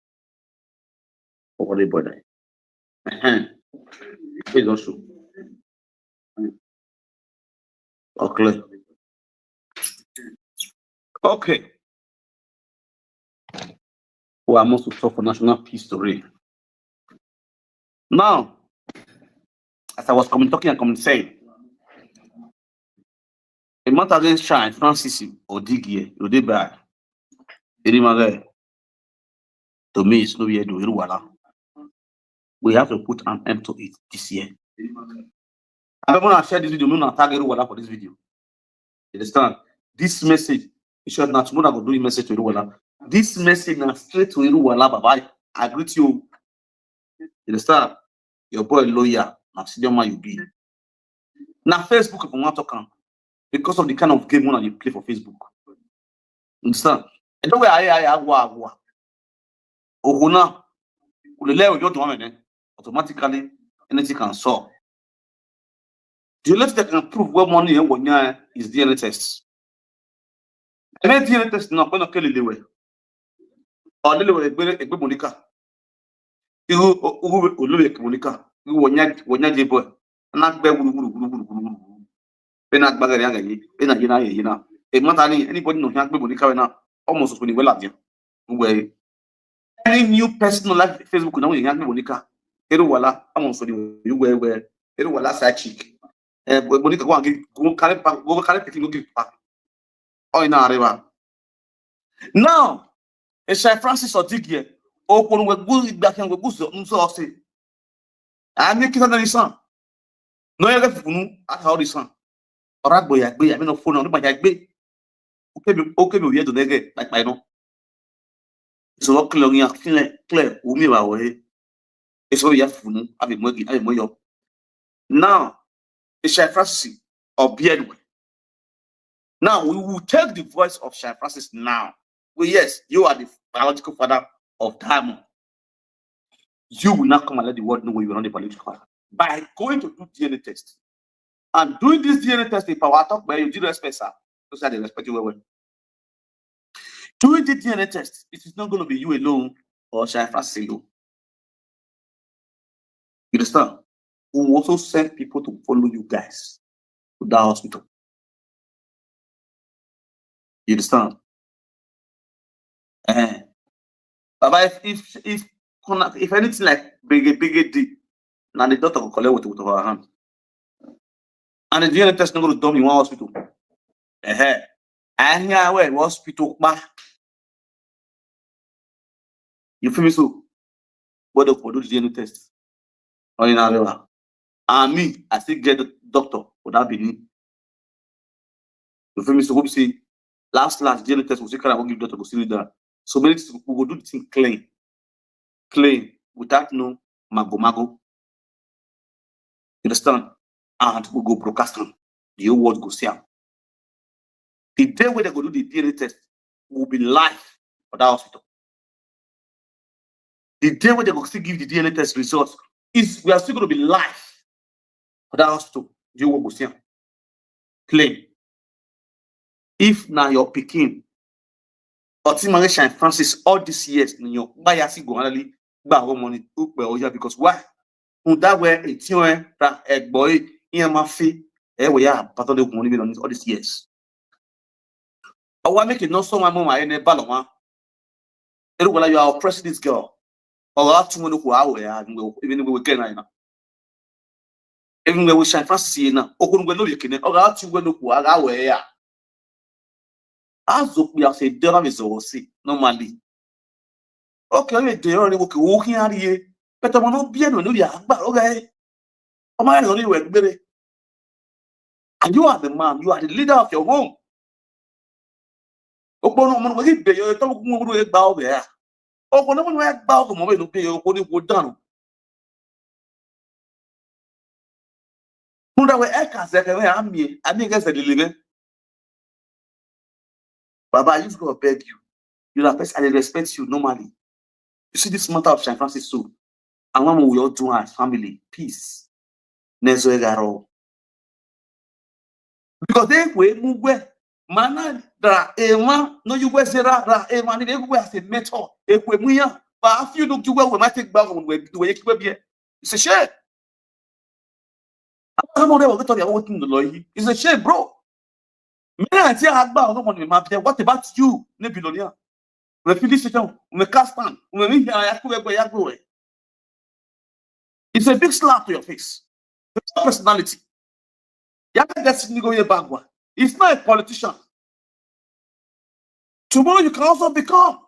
What are they bother? Please also. Okay. Okay. We are must to talk for national history. Now, as I was coming talking and coming saying, a matter against Shine Francis or Digie, you did by. Any matter to me, it's no year do Iruwala. We have to put an end to it this year. I don't want to share this video. I'm not tag Iruwala for this video. You understand? This message, you should not tomorrow go do a message to Iruwala. This message now straight to Iruwala, Baba. I greet you. You understand? Your boy lawyer, now senior man you be. Now Facebook if you want to come because of the kind of game one you play for Facebook. Understand? And the way I I I wa wa. Ohuna, ulele ojo to amene. Automatically, anything can solve. The only thing that can prove where money and one is D N A test. And then D N A test now, when okay, Lelewe. Or Lelewe, Egbe Monica. Ihu Olue Monica. Ihu Wonya J boy. And that bed, wuru, wuru, wuru, wuru, wuru, wuru. Bena gbagari aga yi, bena yina yina. E mata ni anybody no hia gbe Monica we na almost so ni we la dia. We any new person like Facebook na we hia gbe Monica. Eru wala almost so ni we we. Eru wala side chick. Eh, Monica go and go carry pa, go carry pikin go give pa. Oh, ina areba. Now, Eshai Francis Odigie, okonu we gu igba kan we gu so nso ose. Ani kita na lisan. No ya funu aka o lisan. Ora gbo ya gbe, ami no funu, no ma ya gbe. Oke bi, oke bi oye do nege, like by no. So what clear ya clear, clear, umi wa we. Eso ya funu, abi mo gi, abi mo yo. Now, Eshai Francis Obiedwe. Now, we will take the voice of Shai Francis now. Well, yes, you are the biological father of Diamond. You will not come and let the world know you are not the biological father by going to do D N A test. And doing this D N A test, if I talk about you, do respect, sir. Because I dey respect you well, well. Doing the D N A test, it is not going to be you alone or Shai Francis alone. You understand? We will also send people to follow you guys to that hospital. You understand? Eh. Baba, if if if corner, if anything like big, big D, now the doctor will collect with, with our hand. And the D N A test no go done in one hospital. Eh, I hear where hospital, pa. You feel me? So, what the do the D N A test? Oh, you know, and me, I still get the doctor for that Benin. You feel me? So, we say, last, last D N A test, we say, can I go give doctor, go see that? So many things, we go do the thing clean, clean, without no mago mago. You understand? And we go broadcast am. The whole world go see am. The day wey dem go do the D N A test, we will be live for that hospital. The day wey dem go still give the D N A test results, is we are still going to be live for that hospital. The whole world go see am. Claim. If na your pikin, Otimare Shine Francis, all these years, na your kpaya si go handle gba our money, ukpe oya, because why? Who that were a tiwe ra egboy, E M F, eh, we are part of the money all these years. I want make it not so my mama in a baloma. Eruwala, you are oppressing this girl. Or out to Munuku, even we can right now. Even we shine Francis here now. Okun we no yekene. Or out to Munuku, awe ya. As we are say, there is also normally. Okay, we dey already working, working hard here. But I'm not being no ya. But okay. Ọmọ yẹn lórí ìwẹ̀ gbére. And you are the man, you are the leader of your home. Okporo ọmọ wọn yìí bẹ̀yẹ̀ ọ̀yọ́ tọ́wọ́ kún wọn gba ọbẹ̀ yà. Okporo ọmọ wọn gba ọkọ̀ mọ́bẹ̀ ló bẹ̀yẹ̀ okporo ní kò dànù. Fúnra wẹ̀ ẹ̀ kà sẹ́kẹ̀ rẹ̀ àmì ẹ̀, àmì ẹ̀ kẹsẹ̀ lè lè rẹ̀. Baba, I just go beg you. You know, I respect you normally. You see this matter of Shine Francis so, and one we all do as family, peace. Nezo egaro. Because they we mugwe, mana da ema, no you we zera da ema, ni we as a mentor, if we muya, but if you look you we might take back on we do we be. It's a shame. How come they were talking about the lawyer? It's a shame, bro. Me, I say, Agba, no money, man. What about you, ne billionaire? We feel this situation, we cast on, we mean, I have to go. It's a big slap to your face. It's your personality. You have to get to go your backward. He's not a politician. Tomorrow you can also become.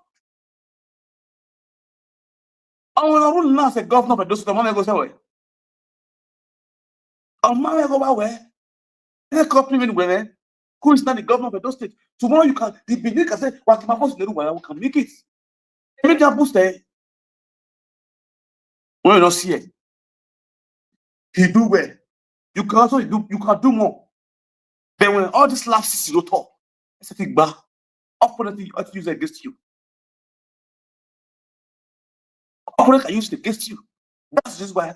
I want to rule now as a governor of Edo State. I'm gonna go somewhere. I'm gonna go where? Hey, company anywhere, man. Who is now the governor of Edo State? Tomorrow you can, the Benin can say, "Well, my boss, we can make it." Make that boost, eh? When you don't see it, he do well. You can also do, you can do more. Then when all these lapses you don't talk, it's a big bar. Opponent you ought to use against you. Opponent can use it against you. That's just why.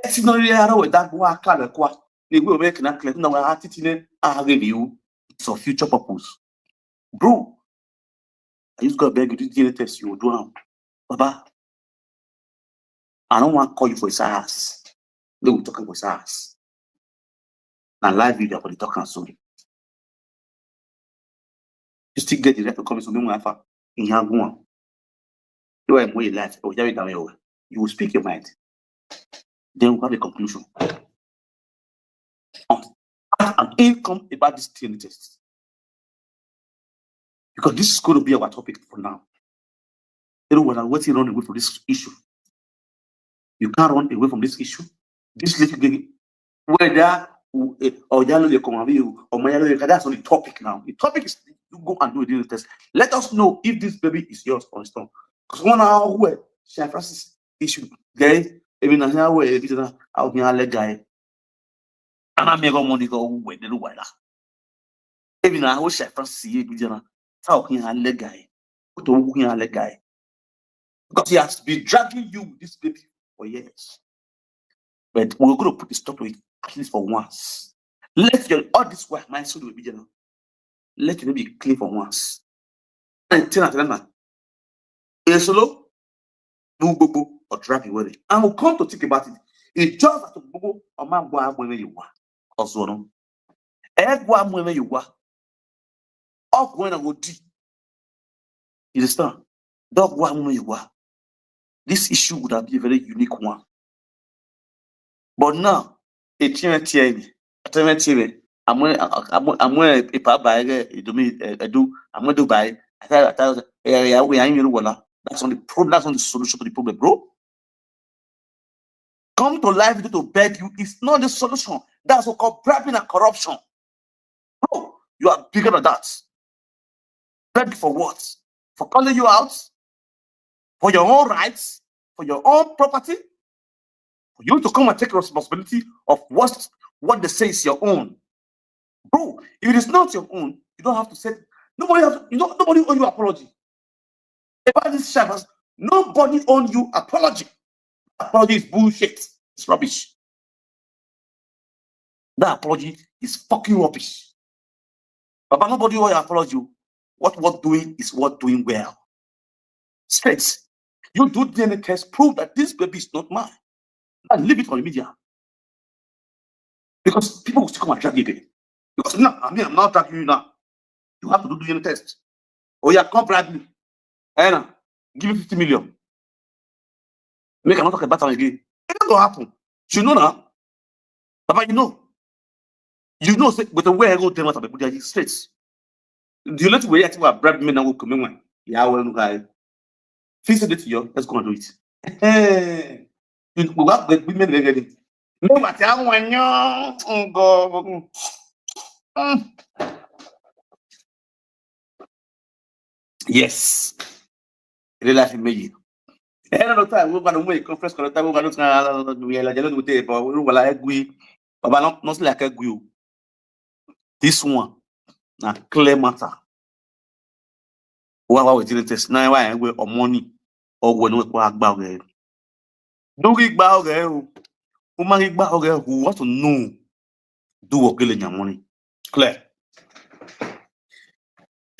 It's not really how we that go a color kwa. They will make an act like now. I attitude, I give you. It's for future purpose. Bro, I just got beg you to D N A test you do am. Baba, I don't want to call you for his ass. They will talk about his ass. Na live video for the talk and so. You still get the right to come so me one fa in yanguan. You are more life or you down your, you will speak your mind. Then we have a conclusion. Um, and income about this D N A test. Because this is going to be our topic for now. You know what? I'm waiting run away from this issue. You can't run away from this issue. This little thing, whether eh, or yalo you come you or my yalo you, that's not the topic now. The topic is you go and do a D N A test. Let us know if this baby is yours or it's not. Because one hour where San Francis issue, guys, I mean, how where if it's not out here, let guy. And I make money go where they do why. Ebi na ho Shine Francis ye bi jana. How can I let guy? What do we can let guy? Because he has been dragging you with this baby for years. But we're going to put a stop to it at least for once. Let your all this while my soul will be jana. Let it be clean for once. And tell her, Esolo, no gbogbo or trap you worry. And we'll come to think about it. It's just that gbogbo or man go out wherever you want. Also, no. Eh, go out wherever you want. Up when I go deep. You understand? Dog go out wherever you want. this issue would have been a very unique one. But now, a T M T M, a T M T M, I'm wearing, I'm wearing a power by Edo, I'm going to buy. That's on the problem. That's on the solution to the problem, bro. Come to live video to beg you. It's not the solution. That's what called bribing and corruption. Bro, you are bigger than that. Beg for what? For calling you out? For your own rights? For your own property? For you to come and take responsibility of what, what they say is your own. Bro, if it is not your own, you don't have to say, nobody has, you know, nobody owe you apology. About this Shabas, nobody owe you apology. Apology is bullshit. It's rubbish. That apology is fucking rubbish. But nobody owe you apology. What worth doing is worth doing well. Straight. You do D N A test, prove that this baby is not mine. And leave it on the media. Because people will still come and drag you again. Because now, I mean, I'm not dragging you now. You have to do D N A test. Oh yeah, come bribe me. And give me fifty million. Make I not talk about it again. It's not gonna happen. You know now. Papa, you know. You know, say, but the way I go tell what about the straight. The only way I think about bribe me now will come in. Yeah, well, guy. Fix it to you. Let's go and do it. Hey, we got the women already. No matter how one young go. Yes. Ilé la fi méjì. Ẹ lọ́dọ̀ tá àwọn ọgbà ló mú ìkan first kọ̀lọ́tà gbogbo àdó tí wọ́n á lọ́dọ̀ mi ẹ̀la jẹ́ lónìí tẹ́ ìbọn olúwa la ẹ gbé bàbá náà sì là kẹ́ gbé o. This one na clear matter. Wá wá wẹ̀ tí lè tẹ̀sí náà wá ẹ̀ wẹ̀ ọmọ ní ọwọ́ ẹ̀ ní wọ́n pa àgbà ọ̀rẹ́. Lórí ìgbà ọ̀rẹ́ o, ó máa ń gbà ọ̀rẹ́ who want to know do work lè yàn wọ́n ni. Clear.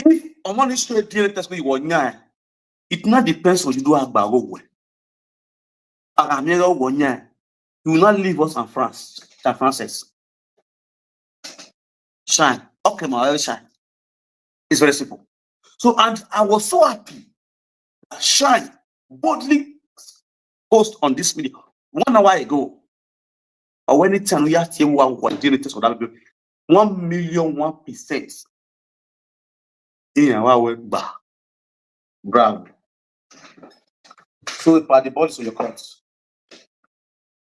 If ọmọ ní ṣe D N A test pé ìwọ yàn ẹ̀, it now depends on you do àgbà ọ̀rẹ́. Àmì ẹ̀rọ wọ̀ yàn ẹ̀, you will not leave us and France, San Francis. Shine. Okay, my oil shine. It's very simple. So, and I was so happy that Shine boldly post on this media one hour ago. Or anytime we have to one one day test for that video, one million one percent. In our way back. Bravo. So if the ball is on your court,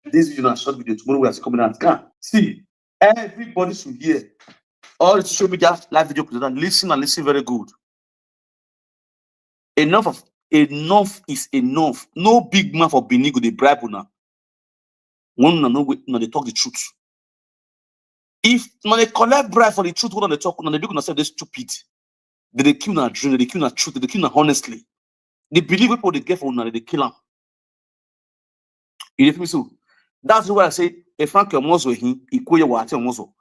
this video na short video. Tomorrow we are still coming out. Can see, everybody should hear. All the social media live video presenter, listen and listen very good. Enough of enough is enough. No big man for Benin go dey bribe una. When una no wait, una dey talk the truth. If una dey collect bribe for the truth, when una dey talk, una dey big una sef dey stupid. They dey kill una dream, they dey kill una truth, they dey kill una honestly. The belief wey people dey get for una, they dey kill am. You dey feel me so? That's why I say, if Frank your muscle, he equal your water muscle.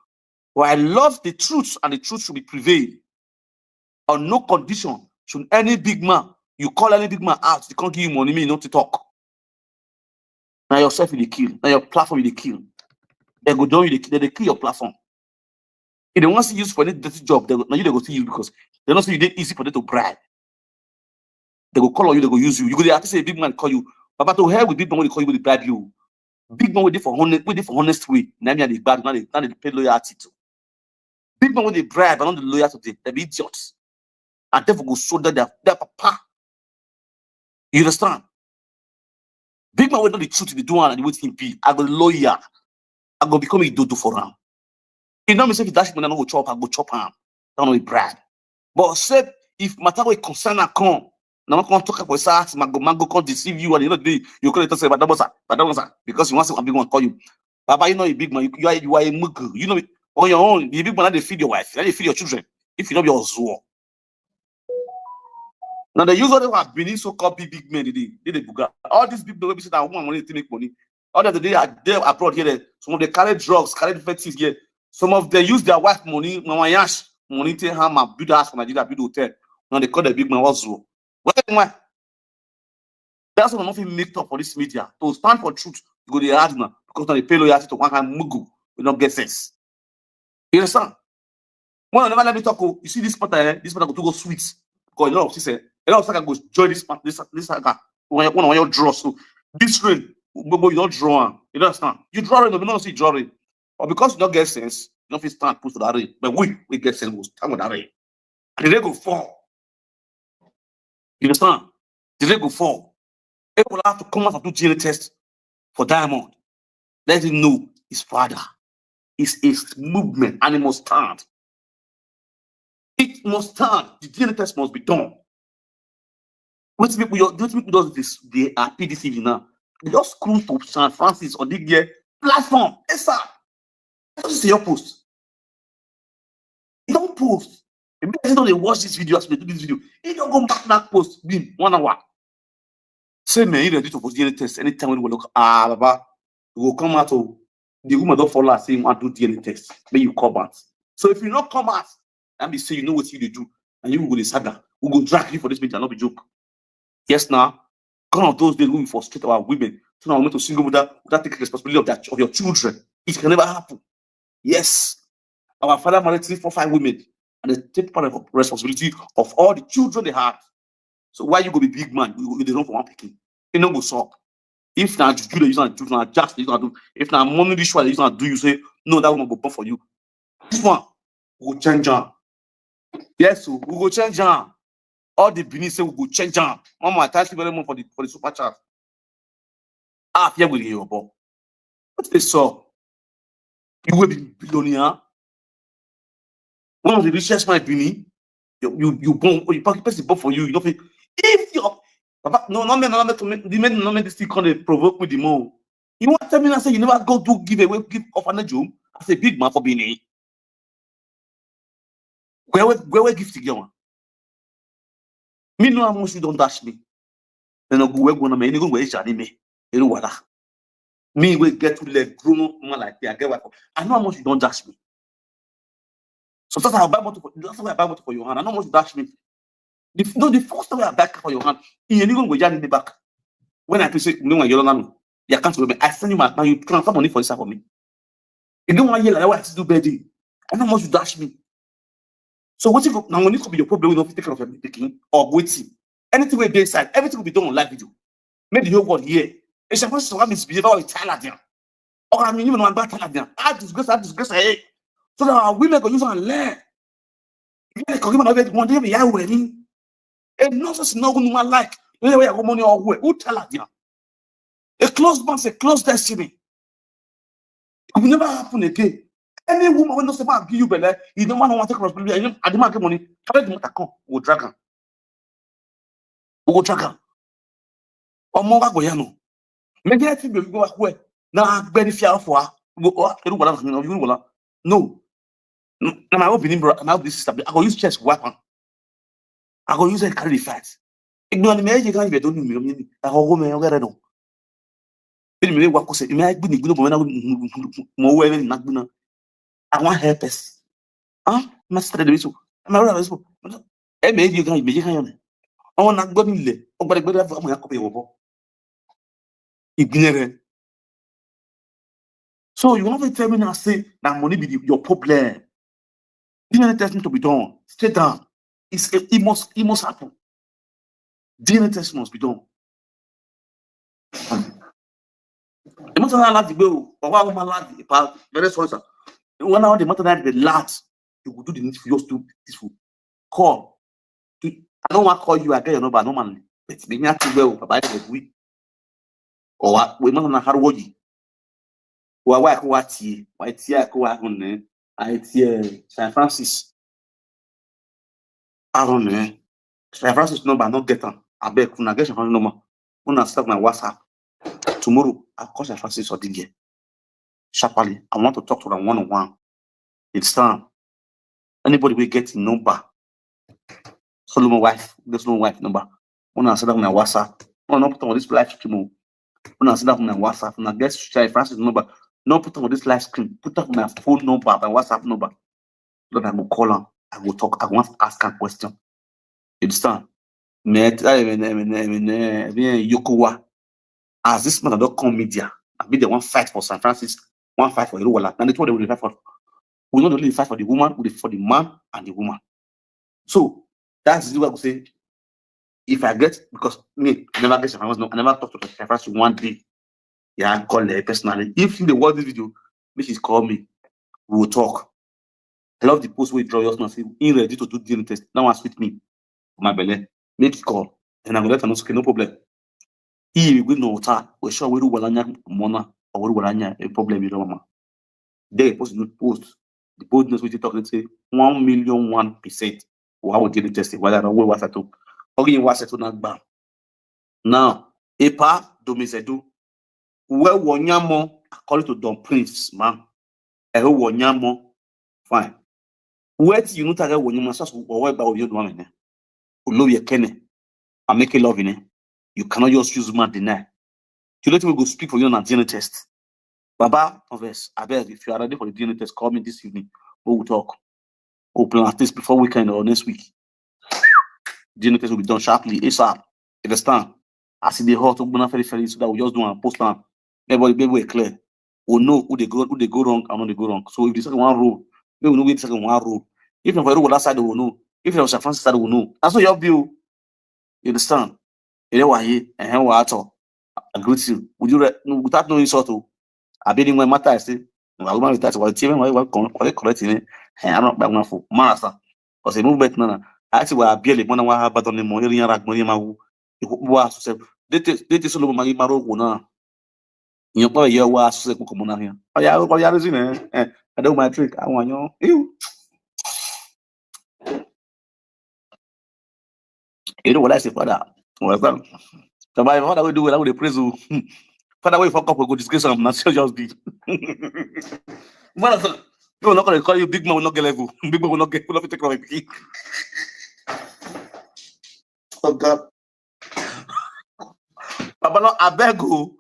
But I love the truth, and the truth should be prevail. On no condition should any big man, you call any big man out, they can't give you money, me not to talk. Now yourself you dey kill, now your platform you dey kill. They go down, you dey kill, they dey kill your platform. If they want to use for any dirty job, they go, now you they go see you because they don't see you dey easy for them to bribe. They go call on you, they go use you. You go dey happy say big man call you. Baba, to hell with big man wey dey call you, wey dey bribe you. Big man wey dey for honest, wey dey for honest way. Na me I dey gbadu, na dey, na dey pay loyalty to. Big man wey dey bribe, I no dey loyal to them. They be idiots. And devil go show them their, their papa. You understand? Big man wey know the truth, dey do am and the way thing be. I go loyal. I go become a dodo for am. You know me say if you dash money, I no go chop, I go chop am. That no be bribe. But say if matter wey concern am come, na one come talk about say mango, mango come deceive you and you know the you call it say Badabosa, Badabosa, because you want say one big one call you. Baba, you know a big man, you, you are you are a mugu. You know on your own, the big man na dey feed your wife, na dey feed your children. If you no be ozuo. Now they use all the one Benin so-called big big men, they dey, they dey buga. All these big men wey be say that woman money to make money. All that they are there abroad here, eh, some of them carry drugs, carry different things here. Some of them use their wife money, mama yash money, take ham and build house for Nigeria, build hotel. Now they call the big man ozuo. Well, why? That's why nothing make talk for this media. To stand for truth, you go dey hard now because now they pay loyalty to one kind mugu. We don't get sense. You understand? When I never let me talk, oh, you see this matter, eh? This matter go to go sweet. Because a lot of things, eh? A lot of saga go join this part, this this saga. When you, when you draw, so this rain, but you don't draw am. You don't understand? You draw rain, but you don't see draw rain. But because you don't get sense, you don't fit stand put for that rain. But we, we get sense, we stand with that rain. And the rain go fall. You understand? The rain go fall. People have to come out and do D N A test for Diamond. Let him know his father. It's his movement, and it must stand. It must stand. The D N A test must be done. What people, your, what people does this? They are P D C now. They just screw to Saint Francis or Didier platform. Yes, sir. Just see your post. You don't post. Maybe I don't dey watch this video as we do this video. You don't go back that post. Bim, one hour. Say, man, you ready to post D N A test anytime we look. Ah, Baba, we go come out. Oh, the woman don't follow us. Say you want to do D N A test. May you come out. So if you not come out, that means say you know what you dey do, and you go the saga. We go drag you for this meeting. Not be joke. Yes, now. Gone of those days when we frustrate our women. So now we to single mother without taking responsibility of that of your children. It can never happen. Yes. Our father married three, four, five women, and they take part of responsibility of all the children they had. So why you go be big man? You, you dey run for one pikin. You no go suck. If na juju dey use am do, na jazz dey use am do. If na money ritual dey use am do, you say no, that woman go born for you. This one we go change am. Yes, so we go change am. All the Benin say we go change am. Mama, I thank you very much for the for the super chat. Ah, fear with your boy. What they saw? You will be billionaire. One of the richest man Benin. You you you born you pack person born for you. You don't feel if your Baba, no, no, man, no, man, to me, the man, no, man, this thing can't provoke me the more. You want to tell me now say you never go do giveaway, give orphanage home as a big man for Benin. Where where where gift you get one? Me know how much you don't dash me. Then I go where go na me. You go where is me? You know what? Me we get to let grown up man like me. I get what I know how much you don't dash me. So that's how I buy motor for that's how I buy motor for your hand. I know how much you dash me. The, no, the first time I buy car for your hand, you go where me back. When I say no, you don't know. You can't me. I send you my account. You transfer money for this for me. You don't want to hear like what I do birthday. I know how much you dash me. So what if now when it could be your problem, you don't take care of your pikin or waiting. Anything we dey inside, everything will be done on live video. Make the whole world hear. It's supposed to have misbehave how Italian. Or I mean, even one bad Italian. I disgrace, I disgrace, hey. So that our women go use and learn. You know, come on, one day we are wearing. A nonsense no woman like. Where we are money or where? Who tell her? A closed man, a closed destiny. It will never happen again. Any woman when no say man give you belle, you don't want to take responsibility. I demand get money. Carry the matter come. We go drag am. We go drag am. Omo wa go yanu. Maybe I think we go back where. Now I beg if you for her. Go oh, you go you go no. No. Na my own Benin bro, my own sister. I go use chest wipe am. I go use it carry the fight. Ignore me, you can't even do me. I go go me, I go no. Bini mi wa ko se, mi ai gbini gbino bo na mo we na gbino. I want help us. Ah, master de so. Ma ra so. E me you can me you can. Awon na gbo ni le. O gbere gbere fo mo ya ko be wo bo. Igbinere. So you want to tell me now say that money be the, your problem. D N A testing to be done. Stay down. It's a, it must it must happen. D N A test must be done. The matter na lati gbe o, or wa ma lati pa very sorry sir. When now the matter na the last, you go do the need for yours to peaceful. Call. I don't want to call you, I get your number normally. But me not to well, but I will. Or we matter na hard work. Wa wa ko wa ti, wa ti ko wa hun ne. I ti Saint Francis. I don't know. Saint Francis number not get am. I beg una get Saint Francis number. Una stop my WhatsApp. Tomorrow I call Saint Francis or Dinge. Sharply, I want to talk to them one on one. It's time. Anybody we get in number. Solomon wife, get Solomon wife number. Una send them my WhatsApp. No, no put on this live stream. Una send them my WhatsApp. Una get Saint Francis number. No put on this live stream. Put up my phone number, my WhatsApp number. Lord, I go call am. I go talk. I want to ask am question. You understand? Me, I mean, I mean, I mean, I mean, Yokowa. As this man don't come media, I be the one fight for Saint Francis, one fight for Iruwala. And the two of them will fight for. We not only fight for the woman, we fight for the man and the woman. So that's the way I go say. If I get, because me, I never get Shafas, no, I never talk to Shafas one day. Yeah, I call her personally. If you dey watch this video, make she call me. We will talk. I love the post wey draw just now. Say he ready to do D N A test. That one sweet me. My belle. Make he call. And I go let her know, okay, no problem. He will go no water. We sure we do walanya mona. Or we do walanya a problem you know, mama. They post new post. The boldness we talk, let's say one million one percent. Why would D N A test? Why that we was at all? Okay, you was at all now. Now, epa domizedu. Where wonyamo, according to Don Prince, man. Eh, wonyamo. Fine. Where you know that wonyamo, so what about you doing? Olobi Ekene. I make a love in it. You cannot just use man deny. You let me go speak for you on a D N A test. Baba, converse. I beg, if you are ready for the D N A test, call me this evening. We will talk. We'll plan this before weekend or next week. D N A test will be done sharply, ASAP. Understand? As e dey hot, open very, very, so that we just do and post am. Everybody, everybody clear. We know who they go, who they go wrong and who they go wrong. So if the second one roll, we will know where the second one roll. If not for the other side, we will know. If not for San Francisco side, we will know. That's what you view. You understand? You know why? Eh, what at all? I greet you. Would you re- no, without no insult? Oh? I been in my matter, I say, I woman with that, what team, why, why, why correct in it? Hey, I'm not back for Marasa. Because a movement, no, no. I see why I barely want to have bad on the money, and I go, you know, they take, they take so long, my maro, go now. You know, you are so sick, come on here. Oh, yeah, oh, yeah, listen, eh? Eh, I do my trick. I want you. You. You know what I say, Father? Well, well. So my Father, we do well. I would praise you. Father, we fuck up, we go disgrace am. Not sure just be. Father, people not gonna call you big man, will not get level. Big man will not get, will not take care of it. Oh God. Baba, no, I beg you.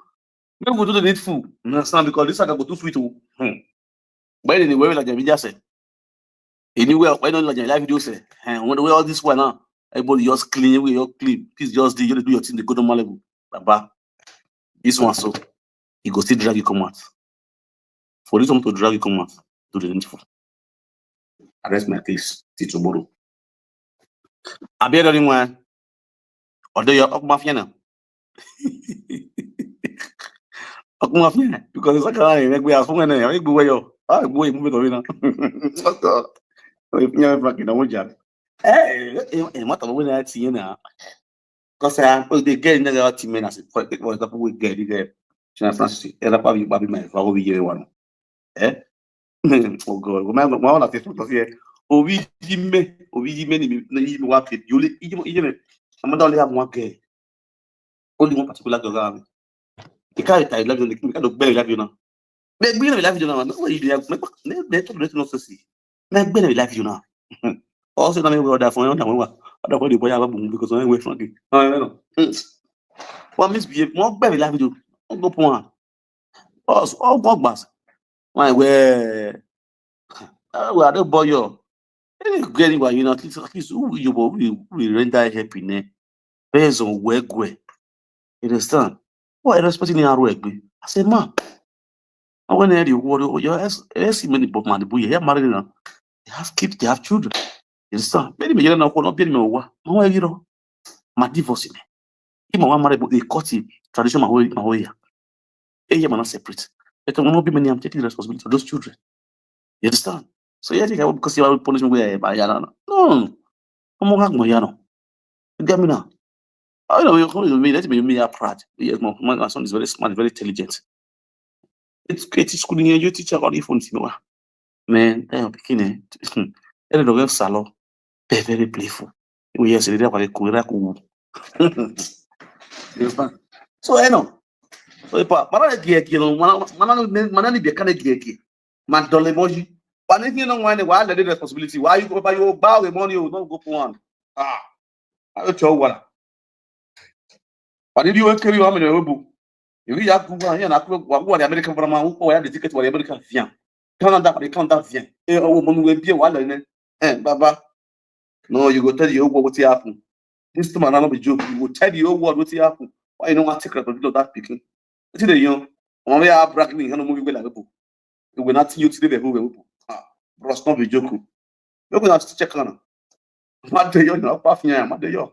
Make we do the needful. You understand? Because this saga go too sweet. Oh. Hmm. But anyway, like Jabija said, anyway, why don't like live video say, hey, when the way all this one now, everybody just clean, we all clean. Please just do, you do your thing, the good normal level. Baba, this one so, he go still drag you come out. For this one to drag you come out, do the needful. Arrest my case till tomorrow. I be the one. Although you're up mafia now. Up mafia because it's like I make we have fun and I go where you. I go move it over now. Fuck up. If you have fucking no job. Eh, eh, eh, what about when I see you now? Because I put the girl in the team as for example we get the girl. She na Francis. Ela pa bi babi mai fa obi yere wanu. Eh? Oh God, my my one of the here. Obi yime, obi yime ni mi ni yime wa pe. You only yime yime. I'm not only have one girl. Only one particular girl around me. The kind of time love you, the kind of girl love you now. Me be love you now. No way you have. Me me me talk no see. Me be love you now. Also, na me we order for you, na we wa. Order for the boy have a boom because I wait for you. No, no, no. Hmm. What misbehave? Mo be love you. Don't go pon. Us, all God gbas. Why we? Ah, we are the boy yo. Any girl you are, you know, at least, at least who you go, we we render helping eh. Based on where gwe. You understand? Why respecting the arrow egbe? I say, man. And when I worry, oh, your S, S many book man, the boy here married now. They have kids, they have children. You understand? Many me, you know, not be me. What? No, you know, my divorce in it. If my one married, but they cut it. Tradition, my way, my way. Eh, yeah, man, not separate. But I'm not be many. I'm taking responsibility for those children. You understand? So yeah, I think I will because you will punish me where I am. No, no, no. I'm not going to. You get me now? I know you come to me. Let me me are proud. Yes, my, my my son is very smart, very intelligent. It's it's school in your teacher on the phone to me. Man, that your pikin eh. Ele no get salon. Be very playful. We yes, they are cool, cool. You understand? So I know. So if I, mana get you know, mana mana mana ni be kind of get you. Man, don't let you. But if you don't want it, why let the responsibility? Why you go buy your bow the money? You don't go for one. Ah, I don't know what. But if you want carry your money, you go. If you have good one, you know, what the American government who are the ticket for the American vien. Canada, for the Canada vien. Eh, oh, money will be a while, eh, eh, Baba. No, you go tell the whole world what happen. This time around, no be joke. You go tell the whole world what happen. Why you don't want to take responsibility of that pikin? What they young? Only I brag me, no movie like people. You will not see you today, people. Ah, bros, no be joke. Look at that check on. Mother, you know, puff, yeah, mother, you.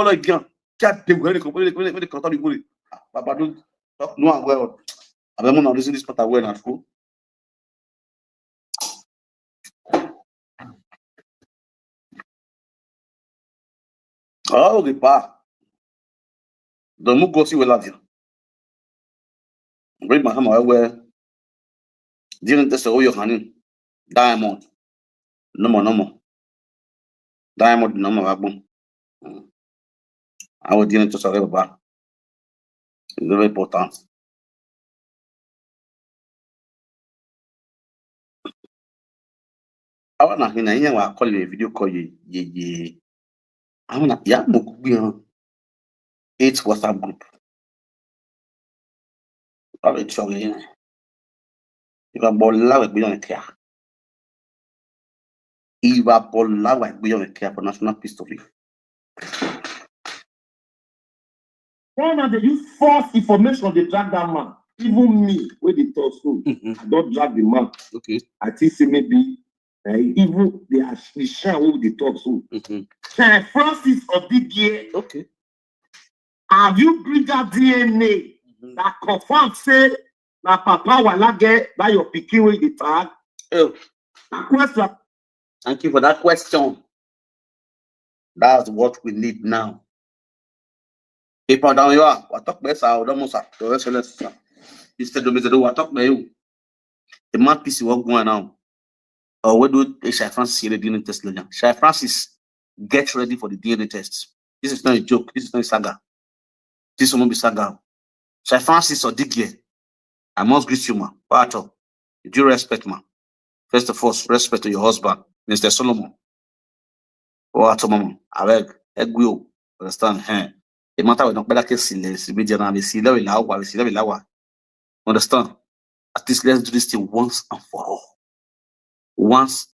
wall again. Can't dey where they come, where they, where they, where they come, where they, ah, Baba, don't talk no one well. I don't want to listen this part well at school. Oh, the pa. The mu go see where that. Bring my hammer where. Didn't test all your honey. Diamond. No more, no more. Diamond, no more. Agbon. Mm. I will didn't test all, Baba. It's very important. I wanna hear na here I call you a video call you, ye, ye. I wanna, yeah, mo kubi on eight WhatsApp group. I will try again. If I ball la we be on care. If I ball la we be on care for national peace to be. Why not they use false information they drag that man? Even me, where they talk so, Mhm. I don't drag the man. Okay. I think say maybe uh, even the Ashnisha who they talk so. Mhm. Chief Francis Odigwe, Okay. have you bring that D N A Mhm. that confirm say na Papa Walage that your pikin wey dey tag? Oh, That question. Thank you for that question. That's what we need now. If I don't, you are, what talk best, I don't, sir. Your Excellency, sir. Mister Domizedo, what talk about you? The man P C will go on now. Or where do Chief Francis here the D N A test later? Chief Francis, get ready for the D N A test. This is not a joke. This is not a saga. This won't be saga. Chief Francis Odigwe, I must greet you, man. What up? With due respect, man. First of all, respect to your husband, Mister Solomon. What up, man? I beg, egg you. Understand? Eh? The matter will not better case in this media now. We see level lawa, we see level lawa. Understand? At least let's do this thing once and for all. Once